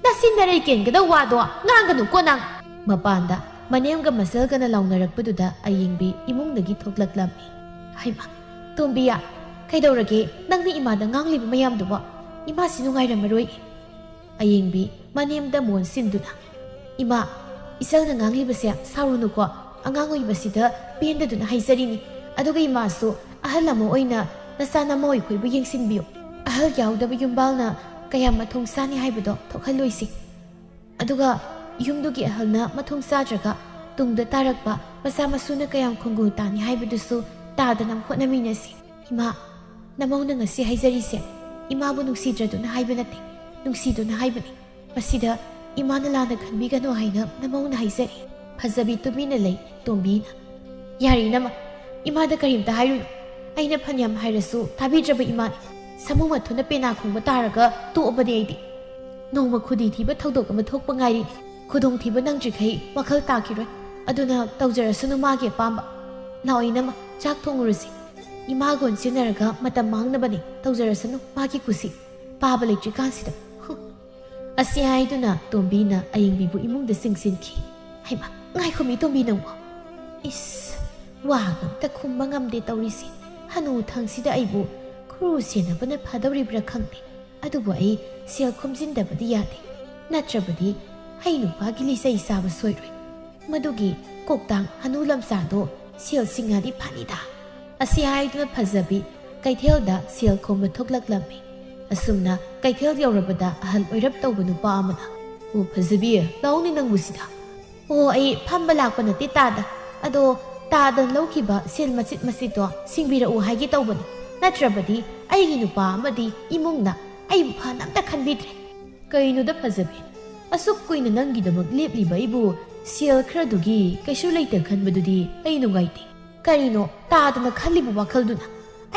ꯅꯆꯤꯟ ꯅꯔꯩ ꯀꯦꯟꯒꯗꯧ ꯋꯥꯗꯣ ꯉꯥꯡꯒꯅꯨꯀꯣ ꯅꯪ"꯫ ꯃꯄꯥꯟꯗ ꯃꯅꯦꯝꯒ ꯃꯆꯜꯒꯅ ꯂꯥꯎꯅꯔꯛꯄꯗꯨꯗ ꯑꯌꯦꯡꯕꯤ ꯏꯃꯨꯡꯗꯒꯤ ꯊꯣꯛꯂꯛꯂꯝꯃꯤ꯫ "ꯍꯩꯃꯥ, ꯇꯣꯝꯕꯤꯌꯥ, ꯀꯩꯗꯧꯔꯒꯦ? ꯅꯪꯅ ꯏꯃꯥꯗ ꯉꯥꯡꯂꯤꯕ ꯃꯌꯥꯝꯗꯨꯕꯣ? ꯏꯃꯥꯁꯤ ꯅꯨꯡꯉꯥꯏꯔꯝꯃꯔꯣꯏ"꯫ ꯑꯌꯦꯡꯕꯤ ꯃꯅꯦꯝꯗ ꯃꯣꯟ ꯁꯤꯟꯗꯨꯅ, "ꯏꯃꯥ, "ꯏꯆꯜꯅ ꯉꯥꯡꯂꯤꯕꯁꯦ ꯁꯥꯎꯔꯨꯅꯨꯀꯣ, ꯑꯉꯥꯡ ꯑꯣꯏꯕꯁꯤꯗ ꯄꯦꯟꯗꯗꯨꯅ ꯍꯥꯏꯖꯔꯤꯅꯤ꯫ ꯑꯗꯨꯒ ꯏꯃꯥꯁꯨ ꯑꯍꯜ ꯑꯃ ꯑꯣꯏꯅ ꯅꯆꯥ ꯅꯃꯧ ꯑꯩꯈꯣꯏꯕꯨ ꯌꯦꯡꯁꯤꯟꯕꯤꯌꯨ꯫ ꯑꯍꯜ ꯌꯥꯎꯗꯕ ꯌꯨꯝꯕꯥꯜꯅ ꯀꯌꯥꯝ ꯃꯊꯣꯡ ꯆꯥꯅꯤ ꯍꯥꯏꯕꯗꯣ ꯊꯣꯛꯍꯜꯂꯣꯏꯁꯤ꯫ ꯑꯗꯨꯒ ꯌꯨꯝꯗꯨꯒꯤ ꯑꯍꯜꯅ ꯃꯊꯣꯡ ꯆꯥꯗ꯭ꯔꯒ ꯇꯨꯡꯗ ꯇꯥꯔꯛꯄ ꯃꯆꯥ ꯃꯁꯨꯅ ꯀꯌꯥꯝ ꯈꯣꯡꯒꯨꯜ ꯇꯥꯅꯤ ꯍꯥꯏꯕꯗꯨꯁꯨ ꯇꯥꯗꯅꯕ ꯍꯣꯠꯅꯃꯤꯟꯅꯁꯤ꯫ ꯏꯃꯥ, ꯅꯃꯧꯅ ꯉꯁꯤ ꯍꯥꯏꯖꯔꯤꯁꯦ ꯏꯃꯥꯕꯨ ꯅꯨꯡꯁꯤꯗ꯭ꯔꯗꯨꯅ ꯍꯥꯏꯕ ꯅꯠꯇꯦ, ꯅꯨꯡꯁꯤꯗꯨꯅ ꯍꯥꯏꯕꯅꯤ꯫ ꯃꯁꯤꯗ ꯏꯃꯥꯅ ꯂꯥꯟꯅ ꯈꯟꯕꯤꯒꯅꯨ ꯍꯥꯏꯅ ꯅꯃꯧꯅ ꯍꯥꯏꯖꯔꯤ꯫" ꯐꯖꯕꯤ ꯇꯨꯃꯤꯟꯅ ꯂꯩ꯫ ꯇꯣꯝꯕꯤꯅ, "ꯌꯥꯔꯦ ꯏꯅꯝꯃ, ꯏꯃꯥꯗ ꯀꯔꯤꯝꯇ ꯍꯥꯏꯔꯨꯅꯨ꯫ ꯑꯩꯅ ꯐꯅꯌꯥꯝ ꯍꯥꯏꯔꯁꯨ ꯇꯥꯕꯤꯗ꯭ꯔꯕ ꯏꯃꯥꯅꯤ꯫ ꯁꯃꯨ ꯃꯊꯨꯅ ꯄꯦꯅꯥ ꯈꯣꯡꯕ ꯇꯥꯔꯒ ꯇꯣꯛꯑꯕꯅꯦ ꯑꯩꯗꯤ꯫ ꯅꯣꯡꯃ ꯈꯨꯗꯤ ꯊꯤꯕ ꯊꯧꯗꯣꯛ ꯑꯃ ꯊꯣꯛꯄ ꯉꯥꯏꯔꯤ꯫ ꯈꯨꯗꯣꯡꯊꯤꯕ ꯅꯪꯗ꯭ꯔꯤꯈꯩ ꯋꯥꯈꯜ ꯇꯥꯈꯤꯔꯣꯏ꯫ ꯑꯗꯨꯅ ꯇꯧꯖꯔꯁꯅꯨ ꯃꯥꯒꯤ ꯑꯄꯥꯝꯕ꯫ ꯂꯥꯛꯑꯣ ꯏꯅꯝꯃ, ꯆꯥꯛ ꯊꯣꯡꯉꯨꯔꯁꯤ꯫ ꯏꯃꯥꯒ ꯑꯣꯟꯁꯤꯟꯅꯔꯒ ꯃꯇꯝ ꯃꯥꯡꯅꯕꯅꯦ꯫ ꯇꯧꯖꯔꯁꯅꯨ ꯃꯥꯒꯤ ꯀꯨꯁꯤ꯫ ꯄꯥꯕ ꯂꯩꯇ꯭ꯔꯤꯀꯥꯟꯁꯤꯗ꯫" ꯍꯨꯝ꯫ ꯑꯁꯤ ꯍꯥꯏꯗꯨꯅ ꯇꯣꯝꯕꯤꯅ ꯑꯌꯤꯡꯕꯤꯕꯨ ꯏꯃꯨꯡꯗ ꯆꯤꯡꯁꯤꯟꯈꯤ꯫ "ꯍꯩꯃꯥ, ꯉꯥꯏꯈꯣꯃꯤ ꯇꯣꯝꯕꯤ ꯅꯪꯕꯨ꯫ ꯏꯁ, ꯋꯥꯒ ꯑꯝꯇ ꯈꯨꯝꯕ ꯉꯝꯗꯦ ꯇꯧꯔꯤꯁꯦ꯫ ꯍꯅꯨ ꯊꯪꯁꯤꯗ ꯑꯩꯕꯨ ꯈꯨꯔꯨ ꯁꯦꯟꯅꯕꯅ ꯐꯗꯧꯔꯤꯕ꯭ꯔꯥ ꯈꯪꯗꯦ꯫ ꯑꯗꯨꯕꯨ ꯑꯩ ꯁꯦꯜ ꯈꯣꯝꯖꯤꯟꯗꯕꯗꯤ ꯌꯥꯗꯦ꯫ ꯅꯠꯇ꯭ꯔꯕꯗꯤ ꯑꯩ ꯅꯨꯄꯥꯒꯤ ꯂꯤꯆꯩ ꯆꯥꯕ ꯁꯣꯏꯔꯣꯏ꯫ ꯃꯗꯨꯒꯤ ꯀꯣꯛꯇꯥꯡ ꯍꯅꯨ ꯂꯝꯆꯥꯗꯣ ꯁꯦꯜ ꯁꯤꯡꯉꯗꯤ ꯐꯅꯤꯗ꯫" ꯑꯁꯤ ꯍꯥꯏꯗꯨꯅ ꯐꯖꯕꯤ ꯀꯩꯊꯦꯜꯗ ꯁꯦꯜ ꯈꯣꯝꯕ ꯊꯣꯛꯂꯛꯂꯝꯃꯤ꯫ ꯑꯁꯨꯝꯅ ꯀꯩꯊꯦꯜ ꯌꯧꯔꯕꯗ ꯑꯍꯜ ꯑꯣꯏꯔꯞ ꯇꯧꯕ ꯅꯨꯄꯥ ꯑꯃꯅ, "ꯑꯣ ꯐꯖꯕꯤ, ꯂꯥꯛꯎꯅꯦ ꯅꯪꯕꯨ ꯁꯤꯗ꯫" "ꯑꯣ, ꯑꯩ ꯐꯝꯕ ꯂꯥꯛꯄ ꯅꯠꯇꯦ ꯇꯥꯗ꯫ ꯑꯗꯣ ꯇꯥꯗꯅ ꯂꯧꯈꯤꯕ ꯁꯦꯜ ꯃꯆꯤꯠ ꯃꯆꯤꯠꯇꯣ ꯁꯤꯡꯕꯤꯔꯛꯎ ꯍꯥꯏꯒꯦ ꯇꯧꯕꯅꯤ꯫ ꯅꯠꯇ꯭ꯔꯕꯗꯤ ꯑꯩꯒꯤ ꯅꯨꯄꯥ ꯑꯃꯗꯤ ꯏꯃꯨꯡꯅ ꯑꯩꯕꯨ ꯐꯅ ꯑꯝꯇ ꯈꯟꯕꯤꯗ꯭ꯔꯦ꯫" "ꯀꯩꯅꯣꯗ ꯐꯖꯕꯤ, ꯑꯁꯨꯛ ꯀꯨꯏꯅ ꯅꯪꯒꯤꯗꯃꯛ ꯂꯦꯞꯂꯤꯕ ꯑꯩꯕꯨ ꯁꯦꯜ ꯈꯔꯗꯨꯒꯤ ꯀꯩꯁꯨ ꯂꯩꯇ ꯈꯟꯕꯗꯨꯗꯤ ꯑꯩ ꯅꯨꯡꯉꯥꯏꯇꯦ꯫ ꯀꯔꯤꯅꯣ ꯇꯥꯗꯅ ꯈꯜꯂꯤꯕ ꯋꯥꯈꯜꯗꯨꯅ?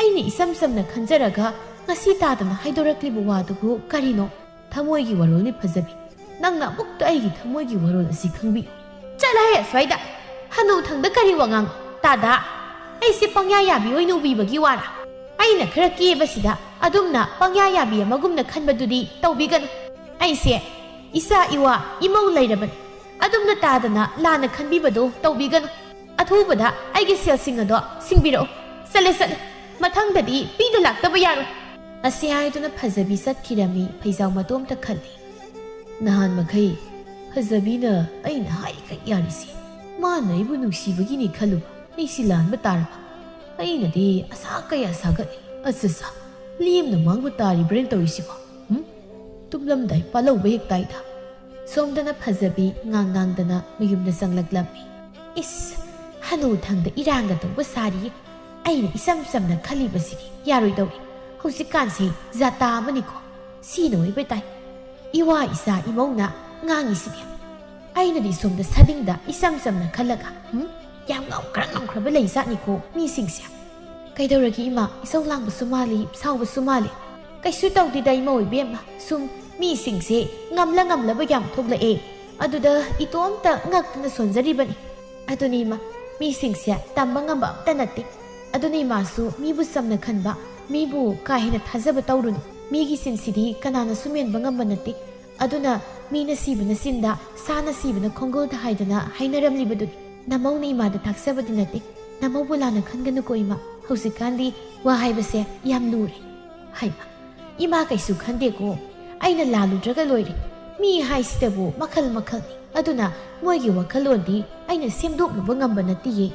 ꯑꯩꯅ ꯏꯆꯝ ꯆꯝꯅ ꯈꯟꯖꯔꯒ ꯉꯁꯤ ꯇꯥꯗꯅ ꯍꯥꯏꯗꯣꯔꯛꯂꯤꯕ ꯋꯥꯗꯨꯕꯨ ꯀꯔꯤꯅꯣ? ꯊꯃꯣꯏꯒꯤ ꯋꯥꯔꯣꯜꯅꯤ ꯐꯖꯕꯤ꯫ ꯅꯪꯅ ꯑꯃꯨꯛꯇ ꯑꯩꯒꯤ ꯊꯃꯣꯏꯒꯤ ꯋꯥꯔꯣꯜ ꯑꯁꯤ ꯈꯪꯕꯤꯌꯨ꯫" "ꯆꯠꯂꯍꯦ ꯑꯁ꯭ꯋꯥꯏꯗ! ꯍꯅꯨꯊꯪꯗ ꯀꯔꯤ ꯋꯥꯉꯥꯡ? ꯇꯥꯗ, ꯑꯩꯁꯦ ꯄꯪꯌꯥ ꯌꯥꯕꯤ ꯑꯣꯏꯅ ꯎꯕꯤꯕꯒꯤ ꯋꯥꯔꯥ? ꯑꯩꯅ ꯈꯔ ꯀꯦꯕꯁꯤꯗ ꯑꯗꯨꯝꯅ ꯄꯪꯌꯥ ꯌꯥꯕꯤ ꯑꯃꯒꯨꯝꯅ ꯈꯟꯕꯗꯨꯗꯤ ꯇꯧꯕꯤꯒꯅꯨ꯫ ꯑꯩꯁꯦ ꯏꯆꯥ ꯏꯋꯥ ꯏꯃꯧ ꯂꯩꯔꯕꯅꯤ꯫ ꯑꯗꯨꯝꯅ ꯇꯥꯗꯅ ꯂꯥꯟꯅ ꯈꯟꯕꯤꯕꯗꯣ ꯇꯧꯕꯤꯒꯅꯨ꯫ ꯑꯊꯨꯕꯗ ꯑꯩꯒꯤ ꯁꯦꯜꯁꯤꯡ ꯑꯗꯣ ꯁꯤꯡꯕꯤꯔꯛꯎ꯫ ꯆꯠꯂꯦ, ꯆꯠꯂꯦ꯫ ꯃꯊꯪꯗꯗꯤ ꯄꯤꯗ ꯂꯥꯛꯇꯕ ꯌꯥꯔꯣꯏ꯫" ꯑꯁꯤ ꯍꯥꯏꯗꯨꯅ ꯐꯖꯕꯤ ꯆꯠꯈꯤꯔꯝꯃꯤ꯫ ꯐꯩꯖꯥꯎ ꯃꯇꯣꯝꯇ ꯈꯜꯂꯤ꯫ ꯅꯍꯥꯟ ꯃꯈꯩ ꯐꯖꯕꯤꯅ ꯑꯩꯅ ꯍꯥꯏꯔꯤꯈꯩ ꯌꯥꯔꯤꯁꯦ ꯃꯥꯅ ꯑꯩꯕꯨ ꯅꯨꯡꯁꯤꯕꯒꯤꯅꯤ ꯈꯜꯂꯨꯕ ꯑꯩꯁꯤ ꯂꯥꯟꯕ ꯇꯥꯔꯕ? ꯑꯩꯅꯗꯤ ꯑꯁꯥ ꯀꯌꯥ ꯁꯥꯒꯠꯂꯤ꯫ ꯑꯁ ꯑꯁ, ꯂꯦꯝꯅ ꯃꯥꯡꯕ ꯇꯥꯔꯤꯕ꯭ꯔꯥꯅ ꯇꯧꯔꯤꯁꯤꯕꯣ? ꯎꯝ? ꯇꯨꯝꯂꯝꯗꯥꯏ ꯄꯥꯜꯍꯧꯕ ꯍꯦꯛ ꯇꯥꯏꯗ꯫ ꯁꯣꯝꯗꯅ ꯐꯖꯕꯤ ꯉꯥꯡ ꯉꯥꯡꯗꯅ ꯃꯌꯨꯝꯗ ꯆꯪꯂꯛꯂꯝꯃꯤ꯫ ꯏꯁ, ꯍꯅꯨꯊꯪꯗ ꯏꯔꯥꯡꯒ ꯇꯧꯕ ꯁꯥꯔꯤꯌꯦ꯫ ꯑꯩꯅ ꯏꯆꯝ ꯆꯝꯅ ꯈꯜꯂꯤꯕꯁꯤꯗꯤ ꯌꯥꯔꯣꯏꯗꯧꯔꯤ꯫ ꯍꯧꯖꯤꯛꯀꯥꯟꯁꯦ ꯖꯥꯇꯥ ꯑꯃꯅꯤꯀꯣ꯫ ꯁꯤꯅ ꯑꯣꯏꯕ ꯇꯥꯏ꯫ ꯏꯋꯥ ꯏꯆꯥ ꯏꯃꯧꯅ ꯉꯥꯡꯉꯤꯁꯤꯗꯤ꯫ ꯑꯩꯅꯗꯤ ꯁꯣꯝꯗ ꯁꯥꯗꯤꯡꯗ ꯏꯆꯝ ꯆꯝꯅ ꯈꯜꯂꯒ, ꯎꯝ? ꯌꯥꯝ ꯉꯝꯈ꯭ꯔ ꯉꯝꯈ꯭ꯔꯕ ꯂꯩꯖꯥꯠꯅꯤꯀꯣ ꯃꯤꯁꯤꯡꯁꯦ꯫ ꯀꯩꯗꯧꯔꯒꯦ ꯏꯃꯥ? ꯏꯁꯧ ꯂꯥꯡꯕꯁꯨ ꯃꯥꯜꯂꯤ, ꯁꯥꯎꯕꯁꯨ ꯃꯥꯜꯂꯤ꯫ ꯀꯩꯁꯨ ꯇꯧꯗꯦꯗ ꯏꯃꯧ ꯏꯕꯦꯝꯃ, ꯁꯨꯝ ꯃꯤꯁꯤꯡꯁꯦ ꯉꯝꯂ ꯉꯝꯂꯕ ꯌꯥꯝ ꯊꯣꯛꯂꯛꯑꯦ꯫ ꯑꯗꯨꯗ ꯏꯇꯣꯝꯇ ꯉꯛꯇꯅ ꯁꯣꯟꯖꯔꯤꯕꯅꯤ꯫ ꯑꯗꯨꯅꯤ ꯏꯃꯥ, ꯃꯤꯁꯤꯡꯁꯦ ꯇꯝꯕ ꯉꯝꯕ ꯑꯝꯇ ꯅꯠꯇꯦ꯫ ꯑꯗꯨꯅ ꯏꯃꯥꯁꯨ ꯃꯤꯕꯨ ꯆꯝꯅ ꯈꯟꯕ, ꯃꯤꯕꯨ ꯀꯥ ꯍꯦꯟꯅ ꯊꯥꯖꯕ ꯇꯧꯔꯨꯅꯨ꯫ ꯃꯤꯒꯤ ꯆꯤꯟꯁꯤꯗꯤ ꯀꯅꯥꯅꯁꯨ ꯃꯦꯟꯕ ꯉꯝꯕ ꯅꯠꯇꯦ꯫ ꯑꯗꯨꯅ ꯃꯤꯅ ꯁꯤꯕꯅ ꯆꯤꯟꯗ, ꯁꯥꯅ ꯁꯤꯕꯅ ꯈꯣꯡꯒꯨꯜꯗ ꯍꯥꯏꯗꯅ ꯍꯥꯏꯅꯔꯝꯂꯤꯕꯗꯨꯅꯤ꯫ ꯅꯃꯧꯅ ꯏꯃꯥꯗ ꯇꯥꯛꯆꯕꯗꯤ ꯅꯠꯇꯦ꯫ ꯅꯃꯧꯕꯨ ꯂꯥꯟꯅ ꯈꯟꯒꯅꯨꯀꯣ ꯏꯃꯥ꯫ ꯍꯧꯖꯤꯛꯀꯥꯟꯗꯤ ꯋꯥ ꯍꯥꯏꯕꯁꯦ ꯌꯥꯝ ꯂꯨꯔꯦ꯫ ꯍꯩꯃꯥ, ꯏꯃꯥ ꯀꯩꯁꯨ ꯈꯟꯗꯦꯀꯣ꯫ ꯑꯩꯅ ꯂꯥꯜꯂꯨꯗ꯭ꯔꯒ ꯂꯣꯏꯔꯦ꯫ ꯃꯤ ꯍꯥꯏꯁꯤꯗꯕꯨ ꯃꯈꯜ ꯃꯈꯜꯅꯤ꯫ ꯑꯗꯨꯅ ꯃꯣꯏꯒꯤ ꯋꯥꯈꯜꯂꯣꯟꯗꯤ ꯑꯩꯅ ꯁꯦꯝꯗꯣꯛꯂꯨꯕ ꯉꯝꯕ ꯅꯠꯇꯦꯌꯦ꯫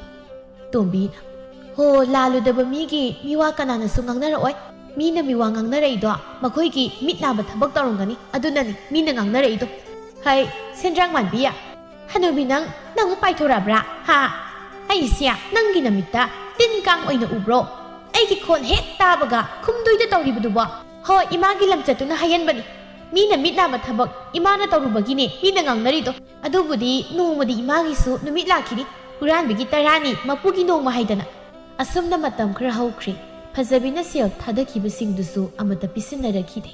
ꯇꯣꯝꯕꯤꯅ, ꯍꯣ, ꯂꯥꯜꯂꯨꯗꯕ ꯃꯤꯒꯤ ꯃꯤꯋꯥ ꯀꯅꯥꯅꯁꯨ ꯉꯥꯡꯅꯔꯛꯑꯣꯏ꯫ ꯃꯤꯅ ꯃꯤꯋꯥ ꯉꯥꯡꯅꯔꯛꯏꯗꯣ ꯃꯈꯣꯏꯒꯤ ꯃꯤꯠ ꯅꯥꯕ ꯊꯕꯛ ꯇꯧꯔꯝꯒꯅꯤ꯫ ꯑꯗꯨꯅꯅꯤ ꯃꯤꯅ ꯉꯥꯡꯅꯔꯛꯏꯗꯣ꯫ ꯍꯩ, ꯁꯦꯟꯗ꯭ꯔꯥꯡ ꯃꯥꯟꯕꯤ, ꯍꯅꯨꯕꯤ ꯅꯪ, ꯅꯪ ꯑꯃꯨꯛ ꯄꯥꯏꯊꯣꯔꯛꯑꯕ꯭ꯔꯥ? ꯍꯥ? ꯑꯩꯁꯦ ꯅꯪꯒꯤ ꯅꯃꯤꯠꯇ ꯇꯤꯟ ꯀꯥꯡ ꯑꯣꯏꯅ ꯎꯕ꯭ꯔꯣ? ꯑꯩꯒꯤ ꯈꯣꯟ ꯍꯦꯛ ꯇꯥꯕꯒ ꯈꯨꯝꯗꯣꯏꯗ ꯇꯧꯔꯤꯕꯗꯨꯕꯣ? ꯍꯣꯏ, ꯏꯃꯥꯒꯤ ꯂꯝꯆꯠꯇꯨꯅ ꯍꯥꯏꯍꯟꯕꯅꯤ꯫ ꯃꯤꯅ ꯃꯤꯠ ꯅꯥꯕ ꯊꯕꯛ ꯏꯃꯥꯅ ꯇꯧꯔꯨꯕꯒꯤꯅꯦ ꯃꯤꯅ ꯉꯥꯡꯅꯔꯤꯗꯣ꯫ ꯑꯗꯨꯕꯨꯗꯤ ꯅꯣꯡꯃꯗꯤ ꯏꯃꯥꯒꯤꯁꯨ ꯅꯨꯃꯤꯠ ꯂꯥꯛꯈꯤꯅꯤ꯫ ꯍꯨꯔꯥꯟꯕꯤꯒꯤ ꯇꯔꯥꯅꯤ ꯃꯄꯨꯒꯤ ꯅꯣꯡꯃ ꯍꯥꯏꯗꯅ꯫ ꯑꯁꯨꯝꯅ ꯃꯇꯝ ꯈꯔ ꯍꯧꯈ꯭ꯔꯦ꯫ ꯐꯖꯕꯤꯅ ꯁꯦꯜ ꯊꯥꯗꯈꯤꯕꯁꯤꯡꯗꯨꯁꯨ ꯑꯃꯠꯇ ꯄꯤꯁꯤꯟꯅꯔꯛꯈꯤꯗꯦ꯫